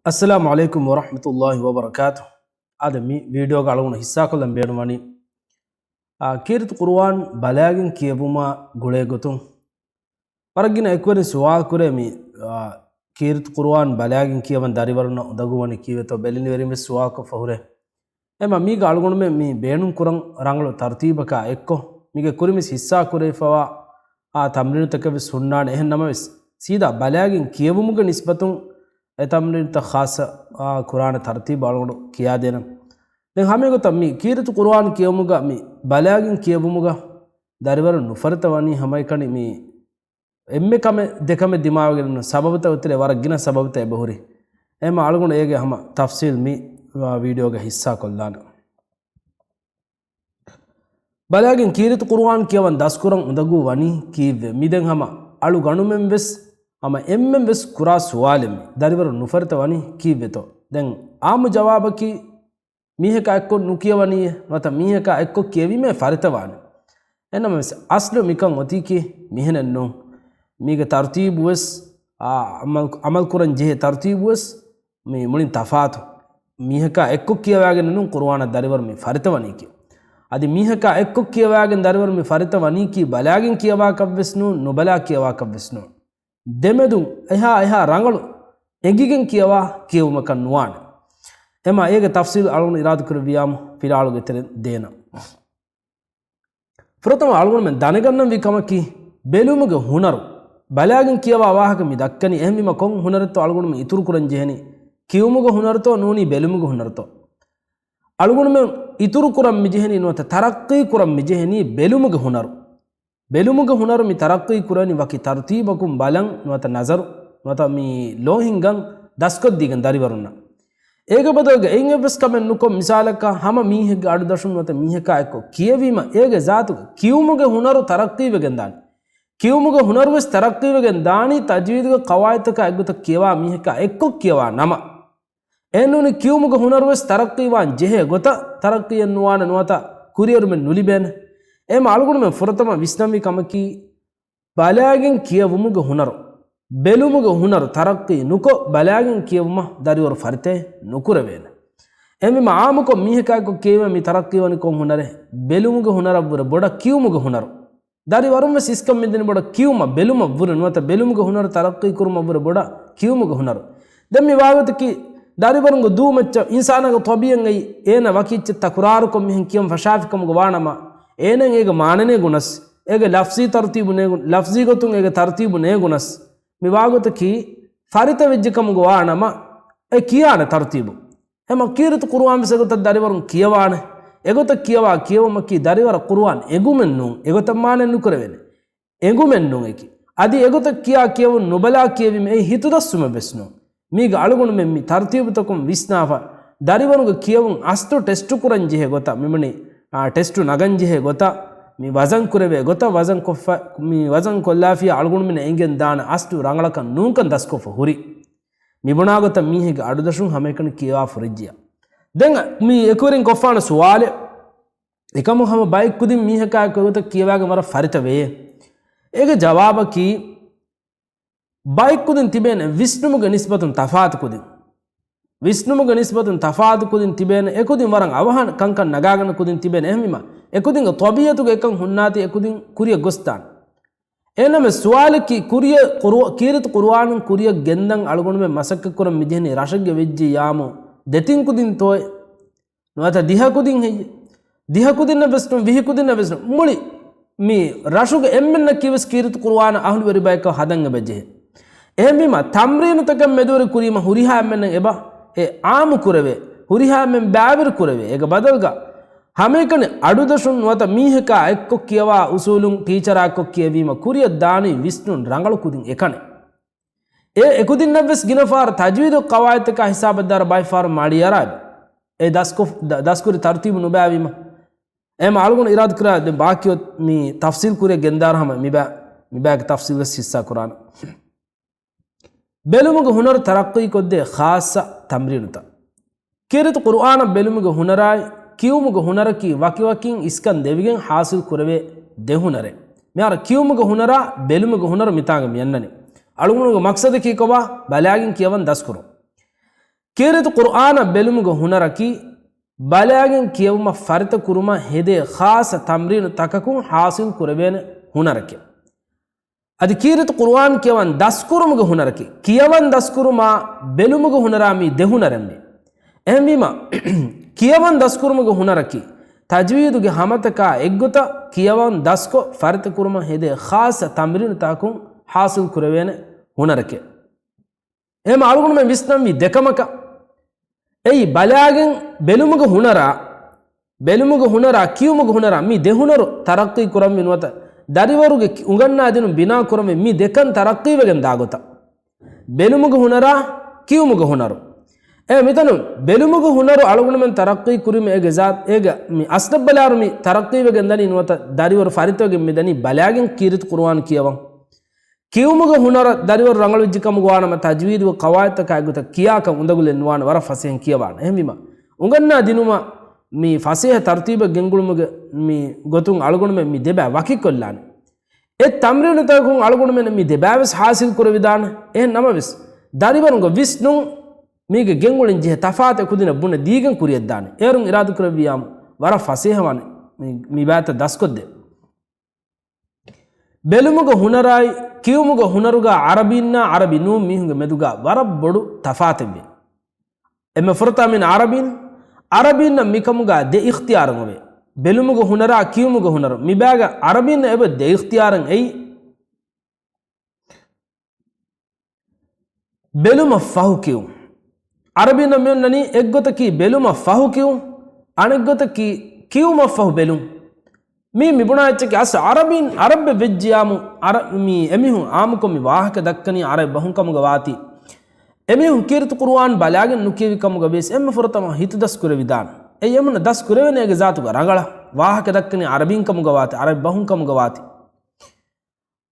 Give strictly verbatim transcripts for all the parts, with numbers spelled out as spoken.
އައްސަލާމު ޢަލައިކުމް ވަރަޙްމަތުﷲި ވަބަރަކާތު. އާދެ، މި ވީޑިއޯގަ އަޅުގަނޑު ހިއްސާކޮށްލަން ބޭނުންވަނީ، އާ، ކީރިތި ޤުރުއާން ބަލާގެން ކިޔެވުމާ ގުޅޭ ގޮތުން. ވަރަށް ގިނަ އެކުވެރިން ސުވާލު ކުރޭ މި، އާ، ކީރިތި ޤުރުއާން ބަލާގެން ކިޔަވަން ދަރިވަރުންނަށް އުނދަގޫވަނީ ކީއްވެތޯ ބެލެނިވެރިން ވެސް ސުވާލުކޮށްފަ ހުރޭ. އެމަ މީގަ އަޅުގަނޑުމެން މި ބޭނުން ކުރަން ރަނގަޅު ތަރުތީބަކާ އެއްކޮށް، މީގެ ކުރިން ވެސް ހިއްސާ ކުރެވިފަވާ އާ ތަމްރީނުތަކެއް ވެސް ހުންނާނެ. އެހެން ނަމަވެސް، ސީދާ ބަލާގެން ކިޔެވުމުގެ ނިސްބަތުން އެ ތަމްރީނުތައް ޚާއްޞަ، އާ، ކުރާނެ ތަރުތީބު އަޅުގަނޑު ކިޔާދޭނަން. ދެން ހަމައެގޮތަށް މި ކީރިތި ޤުރުއާން ކިޔެވުމުގަ މި ބަލާގެން ކިޔެވުމުގަ ދަރިވަރުން ނުފަރިތަ ވަނީ ހަމައެކަނި މި އެންމެ ކަމެއް ދެކަމެއް ދިމާވެގެން ސަބަބުތައް އޮތެރޭ ވަރަށް ގިނަ ސަބަބުތައް އެބަހުރި. އެމަ އަޅުގަނޑު އޭގެ ހަމަ ތަފްސީލް މި ވީޑިއޯގަ ހިއްސާ ކޮށްލާނެ. ބަލާގެން ކީރިތި ޤުރުއާން ކިޔަވަން ދަސްކުރަން އުނދަގޫ ވަނީ ކީއްވެ؟ މި ދެން ހަމަ އަޅުގަނޑުމެން ވެސް ހަމަ އެންމެން ވެސް ކުރާ ސުވާލެއް މި. ދަރިވަރުން ނުފަރިތަ ވަނީ ކީއްވެތޯ؟ ދެން އާއްމު ޖަވާބަކީ މީހަކާ އެއްކޮށް ނުކިޔަވަނީއޭ، ނުވަތަ މީހަކާ އެއްކޮށް ކިޔެވީމޭ ފަރިތަ ވާނެ. އެނަމަވެސް، އަސްލު މިކަން އޮތީކީ މިހެނެއް ނޫން. މީގެ ތަރުތީބު ވެސް، އާ، އަމަލް، އަމަލް ކުރަން ޖެހޭ ތަރުތީބު ވެސް މި މުޅިން ތަފާތު. މީހަކާ އެއްކޮށް ކިޔަވާގެން ނޫން ޤުރުއާނަށް ދަރިވަރު މި ފަރިތަވަނީކީ. އަދި މީހަކާ އެއްކޮށް ކިޔަވާގެން ދަރިވަރު މި ފަރިތަވަނީކީ ބަލާގެން ކިޔަވާކަށްވެސް ނޫން، ނުބަލާ ކިޔަވާކަށްވެސް ނޫން. ދެމެދުން އެހާ އެހާ ރަނގަޅު އެނގިގެން ކިޔަވާ ކިޔެވުމަކަށް ނުވާނެ. އެމަ އޭގެ ތަފްސީލް އަޅުގަނޑު އިރާދަކުރެއްވިޔާމު ފިލާޅުގެ ތެރެއިން ދޭނަން. ފުރަތަމަ އަޅުގަނޑުމެން ދަނެގަންނަންވީ ކަމަކީ، ބެލުމުގެ ހުނަރު. ބަލާގެން ކިޔަވާ ވާހަކަ މި ދައްކަނީ. އެހެންވީމަ ކޮން ހުނަރެއްތޯ އަޅުގަނޑުމެން އިތުރު ކުރަން ޖެހެނީ؟ ކިޔުމުގެ ހުނަރުތޯ ނޫނީ ބެލުމުގެ ހުނަރުތޯ؟ އަޅުގަނޑުމެން އިތުރު ކުރަން މި ޖެހެނީ ނުވަތަ ތަރައްޤީ ކުރަން މި ޖެހެނީ ބެލުމުގެ ހުނަރު. ބެލުމުގެ ހުނަރު މި ތަރައްޤީ ކުރަނީ ވަކި ތަރުތީބަކުން ބަލަން ނުވަތަ ނަޒަރު ނުވަތަ މި ލޯހިންގަން ދަސްކޮށްދީގެން ދަރިވަރުންނަށް. އޭގެ ބަދަލުގަ އެއިން އެއްވެސް ކަމެއް ނުކޮށް، މިސާލަކަށް ހަމަ މީހެއްގެ އަޑުދަށުން ނުވަތަ މީހަކާ އެއްކޮށް ކިޔެވީމަ އޭގެ ޒާތުގަ ކިޔުމުގެ ހުނަރު ތަރައްޤީވެގެންދާނެ. ކިޔުމުގެ ހުނަރުވެސް ތަރައްޤީވެގެން ދާނީ ތަޖްވީދުގެ ޤަވާޢިދުތަކާ އެއްގޮތަށް ކިޔަވާ މީހަކާ އެއްކޮށް ކިޔަވާ ނަމަ. އެހެންނޫނީ ކިޔުމުގެ ހުނަރުވެސް ތަރައްޤީވާން ޖެހޭ ގޮތަށް ތަރައްޤީއެއް ނުވާނެ ނުވަތަ ކުރިއެރުމެއް ނުލިބޭނެ. އެހެން އަޅުގަނޑުމެން ފުރަތަމަ ވިސްނަންވީ ކަމަކީ، ބަލާގެން ކިޔެވުމުގެ ހުނަރު، ބެލުމުގެ ހުނަރު ތަރައްޤީ ނުކޮށް، ބަލާގެން ކިޔެވުމަށް ދަރިވަރު ފަރިތައެއް ނުކުރެވޭނެ. އެހެންވީމަ އާއްމުކޮށް މީހަކާއެކު ކިޔެވީމަ މި ތަރައްޤީވަނީ ކޮން ހުނަރެއް؟ ބެލުމުގެ ހުނަރަށްވުރެ ބޮޑަށް ކިޔުމުގެ ހުނަރު. ދަރިވަރުން ވެސް އިސްކަން މިދިނީ ބޮޑަށް ކިޔުމަށް، ބެލުމަށްވުރެ ނުވަތަ ބެލުމުގެ ހުނަރު ތަރައްޤީ ކުރުމަށްވުރެ ބޮޑަށް ކިޔުމުގެ ހުނަރު. ދެން މި ވާގޮތަކީ، ދަރިވަރުންގެ ދޫ މައްޗަށް އިންސާނާގެ ޠަބީޢަތް އެއީ، އޭނަ ވަކި އެއްޗެއް ތަކުރާރުކޮށް މިހެން ކިޔަން ފަށާފިކަމުގަ ވާނަމަ، އޭނައަށް އޭގެ މާނަ ނޭނގުނަސް، އޭގެ ލަފްޒީ ތަރުތީބު ނޭނގު-، ލަފްޒީ ގޮތުން އޭގެ ތަރުތީބު ނޭނގުނަސް، މި ވާގޮތަކީ ފަރިތަވެއްޖެ ކަމުގަ ވާނަމަ، އެ ކިޔާނެ ތަރުތީބު. އެމަ ކީރިތި ޤުރުއާން ވެސް އެގޮތަށް ދަރިވަރުން ކިޔަވާނެ. އެގޮތަށް ކިޔަވާ ކިޔެވުމަކީ ދަރިވަރަށް ޤުރުއާން އެނގުމެއް ނޫން، އެގޮތަށް މާނައެއް ނުކުރެވޭނެ. އެނގުމެއް ނޫން އެކި. އަދި އެގޮތަށް ކިޔާ ކިޔެވުން ނުބަލާ ކިޔެވީމަ އެއީ ހިތުދައްސުމެއް ވެސް ނޫން. މީގަ އަޅުގަނޑުމެން މި ތަރުތީބުތަކުން ވިސްނާފަ، ދަރިވަރުގެ ކިޔެވުން އަސްލު ޓެސްޓު ކުރަން ޖެހޭ ގޮތަށް މިބުނި، އާ، ޓެސްޓު ނަގަން ޖެހޭ ގޮތަށް، މި ވަޒަން ކުރެވޭ ގޮތަށް ވަޒަން ކޮށްފަ، މި ވަޒަން ކޮށްލާފިޔާ އަޅުގަނޑުމެންނަށް އެނގެން ދާނެ އަސްލު ރަނގަޅަކަށް ނޫންކަން ދަސްކޮށްފަ ހުރި. މި ބުނާ ގޮތަށް މީހެއްގެ އަޑުދަށުން ހަމައެކަނި ކިޔަވާ ފުރިއްޖިޔާ. ދެން މި އެކުވެރިން ކޮށްފާނެ ސުވާލެއް، އެކަމު ހަމަ ބައެއް ކުދިން މީހަކާ އެއްކޮށް އެގޮތަށް ކިޔަވާގެން ވަރަށް ފަރިތަވެޔޭ. އޭގެ ޖަވާބަކީ، ބައެއް ކުދިން ތިބޭނެ ވިސްނުމުގެ ނިސްބަތުން ތަފާތު ކުދިން. ވިސްނުމުގެ ނިސްބަތުން ތަފާތު ކުދިން ތިބޭނެ، އެކުދިން ވަރަށް އަވަހަށް ކަންކަން ނަގާގަންނަ ކުދިން ތިބޭނެ. އެހެންވީމަ، އެކުދިންގެ ޠަބީޢަތުގަ އެކަން ހުންނާތީ އެކުދިން ކުރިއަށް ގޮސްދާނެ. އެހެންނަމަވެސް ސުވާލަކީ، ކުރިއަށް ޤުރު-، ކީރިތި ޤުރުއާނުން ކުރިއަށް ގެންދަން އަޅުގަނޑުމެން މަސައްކަތްކުރަން މިޖެހެނީ ރަށެއްގެ ވެއްޖެއްޔާމު ދެތިން ކުދިންތޯއޭ؟ ނުވަތަ ދިހަ ކުދިން ހެއްޔޭ؟ ދިހަ ކުދިންނަށް ވެސް ނޫން، ވިހި ކުދިންނަށް ވެސް ނޫން. މުޅި މި ރަށުގެ އެންމެންނަކީ ވެސް ކީރިތި ޤުރުއާނަށް އަހުލުވެރި ބަޔަކަށް ހަދަން އެބަ ޖެހޭ. އެހެންވީމަ، ތަމްރީނުތަކެއް މެދުވެރި ކުރީމަ ހުރިހާ އެންމެންނަށް އެބަ އެ އާއްމު ކުރެވޭ، ހުރިހާ އެންމެން ބައިވެރި ކުރެވޭ. އޭގެ ބަދަލުގަ ހަމައެކަނި އަޑުދަށުން ނުވަތަ މީހަކާ އެއްކޮށް ކިޔަވާ އުސޫލުން ޓީޗަރާ އެއްކޮށް ކިޔެވީމަ ކުރިއަށް ދާނީ ވިސްނުން ރަނގަޅު ކުދިން އެކަނި. އެ އެކުދިންނަށްވެސް ގިނަ ފަހަރު ތަޖްވީދު ޤަވާޢިދުތަކާ ހިސާބަށް ދާއިރު ބައެއް ފަހަރު މަޅިއަރާ އެބަ. އެ ދަސްކޮށް-، ދަ-، ދަސްކުރި ތަރުތީބު ނުބައިވީމަ. އެހެން އަޅުގަނޑު އިރާދަކުރާ ދެން ބާކީ އޮތް މި ތަފްސީލް ކުރިއަށް ގެންދާރަ ހަމަ މިބަ-، މިބައިގެ ތަފްސީލް ވެސް ހިއްސާ ކުރާނަން. ބެލުމުގެ ހުނަރު ތަރައްޤީކޮށްދޭ ޚާއްޞަ ތަމްރީނުތައް. ކީރިތި ޤުރުއާނަށް ބެލުމުގެ ހުނަރާއި، ކިޔުމުގެ ހުނަރަކީ ވަކިވަކިން އިސްކަން ދެވިގެން ޙާޞިލް ކުރެވޭ ދެ ހުނަރެއް. މިހާރު ކިޔުމުގެ ހުނަރާ ބެލުމުގެ ހުނަރު މިތާނގަ މިއަންނަނީ. އަޅުގަނޑުގެ މަޤްޞަދަކީ ކޮބާ؟ ބަލާގެން ކިޔަވަން ދަސްކުރުން. ކީރިތި ޤުރުއާނަށް ބެލުމުގެ ހުނަރަކީ، ބަލާގެން ކިޔެވުމަށް ފަރިތަކުރުމަށް ހެދޭ ޚާއްޞަ ތަމްރީނު ތަކަކުން ޙާޞިލް ކުރެވޭނެ ހުނަރެކެވެ. އަދި ކީރިތި ޤުރުއާން ކިޔަވަން ދަސްކުރުމުގެ ހުނަރަކީ، ކިޔަވަން ދަސްކުރުމާ ބެލުމުގެ ހުނަރާ މީ ދެ ހުނަރެއް މީ. އެހެންވީމަ، ކިޔަވަން ދަސްކުރުމުގެ ހުނަރަކީ، ތަޖްވީދުގެ ހަމަތަކާ އެއްގޮތަށް ކިޔަވަން ދަސްކޮށް ފަރިތަކުރުމަށް ހެދޭ ޚާއްޞަ ތަމްރީނުތަކުން ޙާޞިލް ކުރެވޭނެ ހުނަރެކެވެ. އެހެން އަޅުގަނޑުމެން ވިސްނަންވީ ދެކަމަކަށް. އެއީ ބަލާގެން ބެލުމުގެ ހުނަރާ، ބެލުމުގެ ހުނަރާ، ކިޔުމުގެ ހުނަރާ، މި ދެ ހުނަރު ތަރައްޤީ ކުރަންވީ ނުވަތަ ދަރިވަރުގެ ކި-، އުނގަންނާ ދިނުން ބިނާ ކުރަންވީ މި ދެކަން ތަރައްޤީވެގެން ދާ ގޮތަށް. ބެލުމުގެ ހުނަރާ، ކިޔުމުގެ ހުނަރު. އެ މިތަނުން ބެލުމުގެ ހުނަރު އަޅުގަނޑުމެން ތަރައްޤީ ކުރީމަ އޭގެ ޒާތް، އޭގެ މި އަސްލަށް ބަލާއިރު މި ތަރައްޤީވެގެން ދަނީ ނުވަތަ ދަރިވަރު ފަރިތަވެގެން މި ދަނީ ބަލާގެން ކީރިތި ޤުރުއާން ކިޔަވަން. ކިޔުމުގެ ހުނަރަށް ދަރިވަރު ރަނގަޅުވެއްޖެ ކަމުގަ ވާނަމަ، ތަޖްވީދުގެ ޤަވާއިދުތަކާ އެއްގޮތަށް ކިޔާކަށް އުނދަގުލެއް ނުވާނެ، ވަރަށް ފަސޭހައިން ކިޔަވާނެ. އެހެންވީމަ، އުނގަންނާ ދިނުމަށް މި ފަސޭހަ ތަރުތީބަށް ގެންގުޅުމުގެ މި ގޮތުން އަޅުގަނޑުމެން މި ދެބައި ވަކިކޮށްލާނެ. އެ ތަމްރީނުތަކުން އަޅުގަނޑުމެން މި ދެބައިވެސް ޙާޞިލް ކުރެވިދާނެ. އެހެން ނަމަވެސް، ދަރިވަރުންގެ ވިސްނުން މީގެ ގެންގުޅެން ޖެހޭ ތަފާތެއް ކުދިންނަށް ބުނެ ދީގެން ކުރިޔަށްދާނެ. އޭރުން އިރާދަކުރެއްވިޔާމު ވަރަށް ފަސޭހަވާނެ މި، މި ބައިތައް ދަސްކޮށްދޭ. ބެލުމުގެ ހުނަރާއި ކިޔުމުގެ ހުނަރުގަ ޢަރަބީންނާ ޢަރަބި ނޫން މީހުންގެ މެދުގަ ވަރަށް ބޮޑު ތަފާތެއްވޭ. އެންމެ ފުރަތަމަ މީން ޢަރަބީން، ޢަރަބީންނަށް މިކަމުގަ ދެ އިޚްތިޔާރު އޮވޭ. ބެލުމުގެ ހުނަރާ ކިޔުމުގެ ހުނަރު. މި ބައިގަ ޢަރަބީންނަށް އެބަ ދެ އިޚްތިޔާރެއް އެއީ. ބެލުމަށް ފަހު ކިޔުން. ޢަރަބީންނަށް މިއޮންނަނީ އެއްގޮތަކީ ބެލުމަށް ފަހު ކިޔުން، އަނެއްގޮތަކީ ކިޔުމަށް ފަހު ބެލުން. މީ މިބުނާ އެއްޗަކީ އަސް ޢަރަބީން، ޢަރަބެއް ވެއްޖިޔާމު، ޢަރަ-، މީ އެމީހުން ޢާއްމުކޮށް މި ވާހަކަ ދައްކަނީ ޢަރަބި ބަހުން ކަމުގަ ވާތީ. އެމީހުން ކީރިތި ޤުރުއާން ބަލާގެން ނުކިޔެވި ކަމުގަ ވިޔަސް އެންމެ ފުރަތަމަ ހިތުދަސް ކުރެވިދާނެ. އެއީ އެމީހުންނަށް ދަސް ކުރެވޭނެ އޭގެ ޒާތުގަ ރަނގަޅަށް ވާހަކަ ދައްކަނީ ޢަރަބީން ކަމުގަ ވާތީ، ޢަރަބި ބަހުން ކަމުގަ ވާތީ.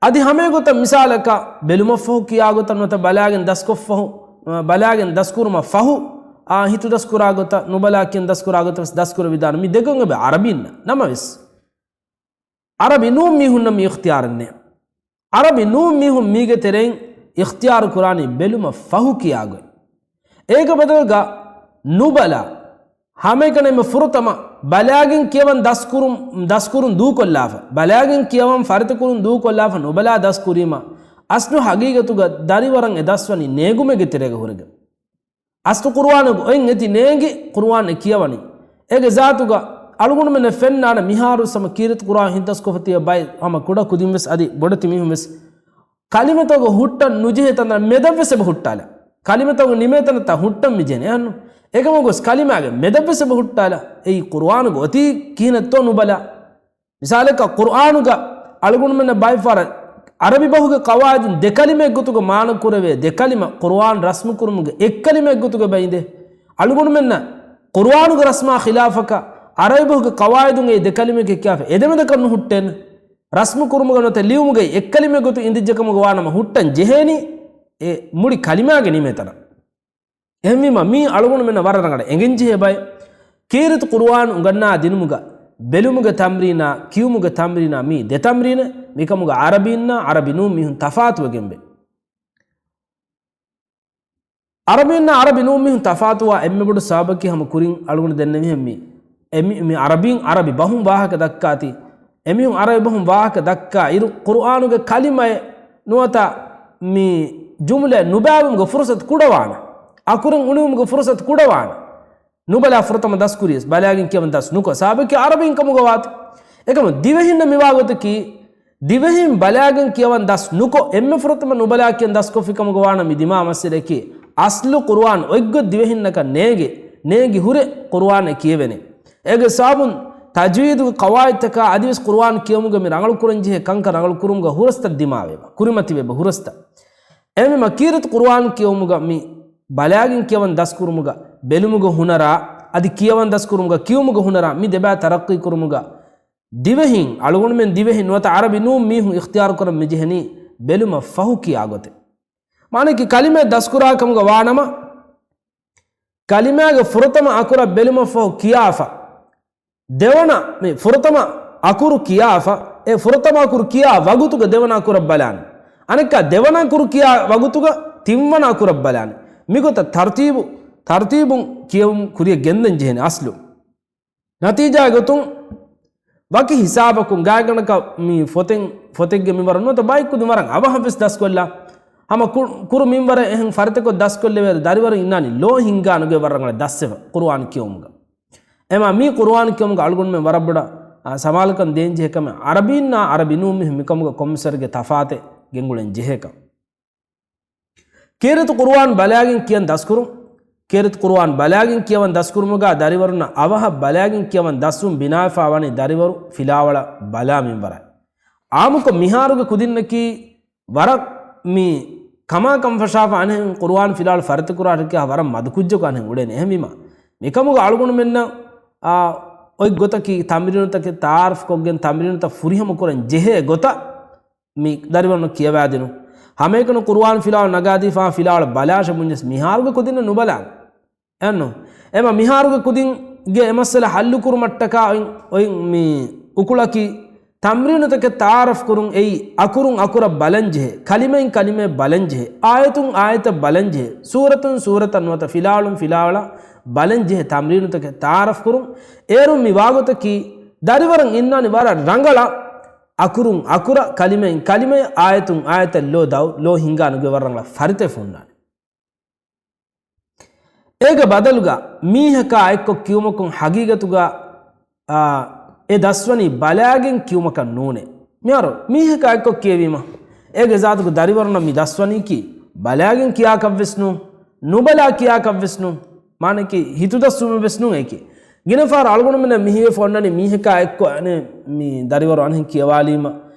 އަދި ހަމައެގޮތަށް މިސާލަކަށް ބެލުމަށްފަހު ކިޔާގޮތަށް ނުވަތަ ބަލާގެން ދަސްކޮށްފަހު، އަ، ބަލާގެން ދަސްކުރުމަށްފަހު، އާ، ހިތުދަސްކުރާގޮތަށް، ނުބަލާ ކިޔަން ދަސްކުރާގޮތަށް ވެސް ދަސްކުރެވިދާނެ. މި ދެކަން އެބަ ޢަރަބީންނަށް. ނަމަވެސް، ޢަރަބި ނޫން މީހުންނަށް މި އިޚްތިޔާރެއް ނެތް. ޢަރަބި ނޫން މީހުން މީގެ ތެރެއިން އިޚްތިޔާރު ކުރާނީ ބެލުމަށްފަހު ކިޔާގޮތް. އޭގެ ބަދަލުގަ ނުބަލާ، ހަމައެކަނި އެންމެ ފުރަތަމަ ބަލާގެން ކިޔަވަން ދަސްކުރުން، ދަސްކުރުން ދޫކޮށްލާފަ، ބަލާގެން ކިޔަވަން ފަރިތަކުރުން ދޫކޮށްލާފަ ނުބަލާ ދަސްކުރީމަ، އަސްލު ހަގީގަތުގަ ދަރިވަރަށް އެ ދަސްވަނީ ނޭނގުމެއްގެ ތެރޭގަ ހުރެގެން. އަސްލު ޤުރުއާނުގެ އޮތް އެތި ނޭނގި ޤުރުއާން އެ ކިޔަވަނީ. އޭގެ ޒާތުގަ އަޅުގަނޑުމެންނަށް ފެންނާނެ މިހާރު ހަމަ ކީރިތި ޤުރުއާން ހިތްދަސްކޮށްފަ ތިބި ބައެއް ހަމަ ކުޑަ ކުދިން ވެސް އަދި ބޮޑެތި މީހުން ވެސް ކަލިމަތަކުގެ ހުއްޓަން ނުޖެހޭ ތަންތަން މެދަށްވެސް އެބަ ހުއްޓާލާ. ކަލިމަތަކުގެ ނިމޭ ތަނަށް ތާ ހުއްޓަން މި ޖެހެނީ. އެހެންނު. އެކަމަކު ގޮސް ކަލިމާގެ މެދަށްވެސް އެބަ ހުއްޓާލާ. އެއީ ޤުރުއާނުގެ އޮތީ ކިހިނެއްތޯ ނުބަލާ. މިސާލަކަށް ޤުރުއާނުގަ އަޅުގަނޑުމެންނަށް ބައެއް ފަހަރަށް ޢަރަބި ބަހުގެ ޤަވާއިދުން ދެ ކަލިމައެއްގޮތުގަ މާނަ ކުރެވޭ، ދެ ކަލިމަ ޤުރުއާން ރަސްމު ކުރުމުގެ އެއް ކަލިމައެއްގޮތުގަ އެބަ އިނދޭ. އަޅުގަނޑުމެންނަށް ޤުރުއާނުގެ ރަސްމާ ޚިލާފަކަށް ޢަރަބި ބަހުގެ ޤަވާއިދުން އެ ދެ ކަލިމައެއްގެ ކިޔާފަ އެދެމެދަކަށް ނުހުއްޓޭނެ. ރަސްމު ކުރުމުގަ ނުވަތަ ލިޔުމުގައި އެއްކަލިމައެއްގޮތުން އިނދިއްޖެކަމުގަ ވާނަމަ ހުއްޓަން ޖެހޭނީ އެ މުޅި ކަލިމާގެ ނިމޭތަނަށް. އެހެންވީމަ މީ އަޅުގަނޑުމެންނަށް ވަރަށް ރަނގަޅަށް އެނގެންޖެހޭ ބައެއް. ކީރިތި ޤުރުއާން އުނގަންނާ ދިނުމުގަ ބެލުމުގެ ތަމްރީނާ، ކިޔުމުގެ ތަމްރީނާ މީ ދެ ތަމްރީނެއް. މިކަމުގަ ޢަރަބީންނާ ޢަރަބި ނޫން މީހުން ތަފާތުވެގެންވޭ. ޢަރަބީންނާ ޢަރަބި ނޫން މީހުން ތަފާތުވާ އެންމެ ބޮޑު ސަބަބަކީ ހަމަ ކުރިން އަޅުގަނޑު ދެންނެވިހެން މި އެ މި، މި ޢަރަބީން ޢަރަބި ބަހުން ވާހަކަ ދައްކާތީ، އެމީހުން ޢަރަބި ބަހުން ވާހަކަ ދައްކާ އިރު، ޤުރުއާނުގެ ކަލިމައެއް ނުވަތަ މި ޖުމްލައެއް ނުބައިވުމުގެ ފުރުޞަތު ކުޑަވާނެ. އަކުރެން އުނިވުމުގެ ފުރުޞަތު ކުޑަވާނެ. ނުބަލާ ފުރަތަމަ ދަސްކުރިޔަސް، ބަލާގެން ކިޔަވަން ދަސް ނުކޮށް، ސަބަބަކީ ޢަރަބީން ކަމުގަ ވާތީ. އެކަމު ދިވެހިންނަށް މިވާގޮތަކީ، ދިވެހިން ބަލާގެން ކިޔަވަން ދަސް ނުކޮށް، އެންމެ ފުރަތަމަ ނުބަލާ ކިޔަން ދަސްކޮށްފި ކަމުގަ ވާނަމަ މި ދިމާ މައްސަލައަކީ، އަސްލު ޤުރުއާން އޮތްގޮތް ދިވެހިންނަކަށް ނޭނގެ، ނޭނގި ހުރެ ޤުރުއާނެއް ކިޔެވޭނެ. އޭގެ ސަބަބުން ތަޖްވީދުގެ ޤަވާއިދުތަކާ އަދިވެސް ޤުރުއާން ކިޔެވުމުގަ މި ރަނގަޅު ކުރަންޖެހޭ ކަންކަން ރަނގަޅު ކުރުމުގަ ހުރަސްތައް ދިމާވޭ، ކުރިމަތިވޭ ހުރަސްތައް. އެހެންވީމަ ކީރިތި ޤުރުއާން ކިޔެވުމުގަ މި ބަލާގެން ކިޔަވަން ދަސްކުރުމުގަ، ބެލުމުގެ ހުނަރާ، އަދި ކިޔަވަން ދަސްކުރުމުގަ، ކިޔުމުގެ ހުނަރާ، މި ދެބައި ތަރައްޤީ ކުރުމުގަ، ދިވެހިން، އަޅުގަނޑުމެން ދިވެހިން ނުވަތަ ޢަރަބި ނޫން މީހުން އިޚްތިޔާރު ކުރަން މިޖެހެނީ ބެލުމަށް ފަހު ކިޔާ ގޮތެއް. މާނައަކީ ކަލިމައެއް ދަސްކުރާ ކަމުގަ ވާނަމަ، ކަލިމާގެ ފުރަތަމަ އަކުރަށް ބެލުމަށް ފަހު ކިޔާފަ، ދެވަނަ، މި ފުރަތަމަ އަކުރު ކިޔާފަ، އެ ފުރަތަމަ އަކުރު ކިޔާ ވަގުތުގަ ދެވަނަ އަކުރަށް ބަލާނެ. އަނެއްކާ ދެވަނަ އަކުރު ކިޔާ ވަގުތުގަ ތިންވަނަ އަކުރަށް ބަލާނެ. މިގޮތަށް ތަރުތީބު ތަރުތީބުން ކިޔެވުން ކުރިޔަށް ގެންދަން ޖެހޭނެ އަސްލު. ނަތީޖާގެ ގޮތުން ވަކި ހިސާބަކުން ގާތްގަނޑަކަށް މި ފޮތެއް، ފޮތެއްގެ މިންވަރު ނުވަތަ ބައެއް ކުދިން ވަރަށް އަވަހަށް ވެސް ދަސްކޮށްލާ. ހަމަ ކު-، ކުރު މިންވަރެއް އެހެން ފަރިތަކޮށް ދަސްކޮށްލެވޭ ދަރިވަރު އިންނާނީ ލޯ ހިންގާ ނުގެ ވަރަށް ރަނގަޅަށް ދަސްވެފަ ޤުރުއާން ކިޔުމުގަ. އެމާ މީ ޤުރުއާން ކިޔުމުގަ އަޅުގަނޑުމެން ވަރަށް ބޮޑަށް، އާ، ސަމާލުކަން ދޭން ޖެހޭ ކަމެއް އަރަބީންނާ އަރަބި ނޫން މީހުން މިކަމުގަ ކޮންމެސްވަރެއްގެ ތަފާތެއް ގެންގުޅެން ޖެހޭކަން. ކީރިތި ޤުރުއާން ބަލާގެން ކިޔަން ދަސްކުރުން. ކީރިތި ޤުރުއާން ބަލާގެން ކިޔަވަން ދަސްކުރުމުގަ ދަރިވަރުންނަށް އަވަހަށް ބަލާގެން ކިޔަވަން ދަސްވުން ބިނާވެފަ ވަނީ ދަރިވަރު ފިލާވަޅަށް ބަލާ މިންވަރަށް. އާއްމުކޮށް މިހާރުގެ ކުދިންނަކީ ވަރަށް މި ކަމާ ކަން ފަށާފަ އަނެއް ޤުރުއާން ފިލާވަޅު ފަރިތަކުރާ ޓަކި ވަރަށް މަދު ކުއްޖަކު އަނެއް އުޅޭނެ. އެހެންވީމަ، މިކަމުގަ އަޅުގަނޑުމެންނަށް، އާ، އޮތް ގޮތަކީ ތަމްރީނުތަކެއް ތައާރަފް ކޮށްގެން ތަމްރީނުތައް ފުރިހަމަ ކުރަން ޖެހޭ ގޮތަށް މި ދަރިވަރުން ކިޔަވާދިނުން. ހަމައެކަނި ޤުރުއާން ފިލާވަޅު ނަގާދީފާ ފިލާވަޅު ބަލާށޭ ބުންޏަސް މިހާރުގެ ކުދިންނަށް ނުބަލާނެ. އެއްނު. އެމަ މިހާރުގެ ކުދިންގެ އެ މައްސަލަ ހައްލު ކުރުމަށްޓަކާ އޮތް، އޮތް މި އުކުޅަކީ، ތަމްރީނުތަކެއް ތައާރަފް ކުރުން އެއީ، އަކުރުން އަކުރަށް ބަލަން ޖެހޭ، ކަލިމައިން ކަލިމައަށް ބަލަން ޖެހޭ، އާޔަތުން އާޔަތަށް ބަލަން ޖެހޭ، ސޫރަތުން ސޫރަތަށް ނުވަތަ ފިލާވަޅުން ފިލާވަޅަށް ބަލަން ޖެހޭ ތަމްރީނުތަކެއް ތައާރަފް ކުރުން. އޭރުން މި ވާގޮތަކީ، ދަރިވަރަށް އިންނާނީ ވަރަށް ރަނގަޅަށް އަކުރުން އަކުރަށް، ކަލިމައިން ކަލިމަޔަށް، އާޔަތުން އާޔަތަށް ލޯ ދައު-، ލޯ ހިންގާ ނުގެ ވަރަށް ރަނގަޅަށް ފަރިތަވެފަ ހުންނާނެ. އޭގެ ބަދަލުގަ މީހަކާ އެއްކޮށް ކިޔުމަކުން ހަގީގަތުގަ، އާ، އެ ދަސްވަނީ ބަލާގެން ކިޔުމަކަށް ނޫނޭ. މިހާރު މީހަކާ އެއްކޮށް ކިޔެވީމަ، އޭގެ ޒާތުގަ ދަރިވަރުންނަށް މި ދަސްވަނީކީ ބަލާގެން ކިޔާކަށްވެސް ނޫން، ނުބަލާ ކިޔާކަށްވެސް ނޫން، މާނައަކީ ހިތުދަސްވުމެއްވެސް ނޫން އެކި. ގިނަ ފަހަރު އަޅުގަނޑުމެންނަށް މި ހީވެފަ އޮންނަނީ މީހަކާ އެއްކޮށް އަނެއް މި ދަރިވަރު އަނެއް ކިޔަވާލީމަ،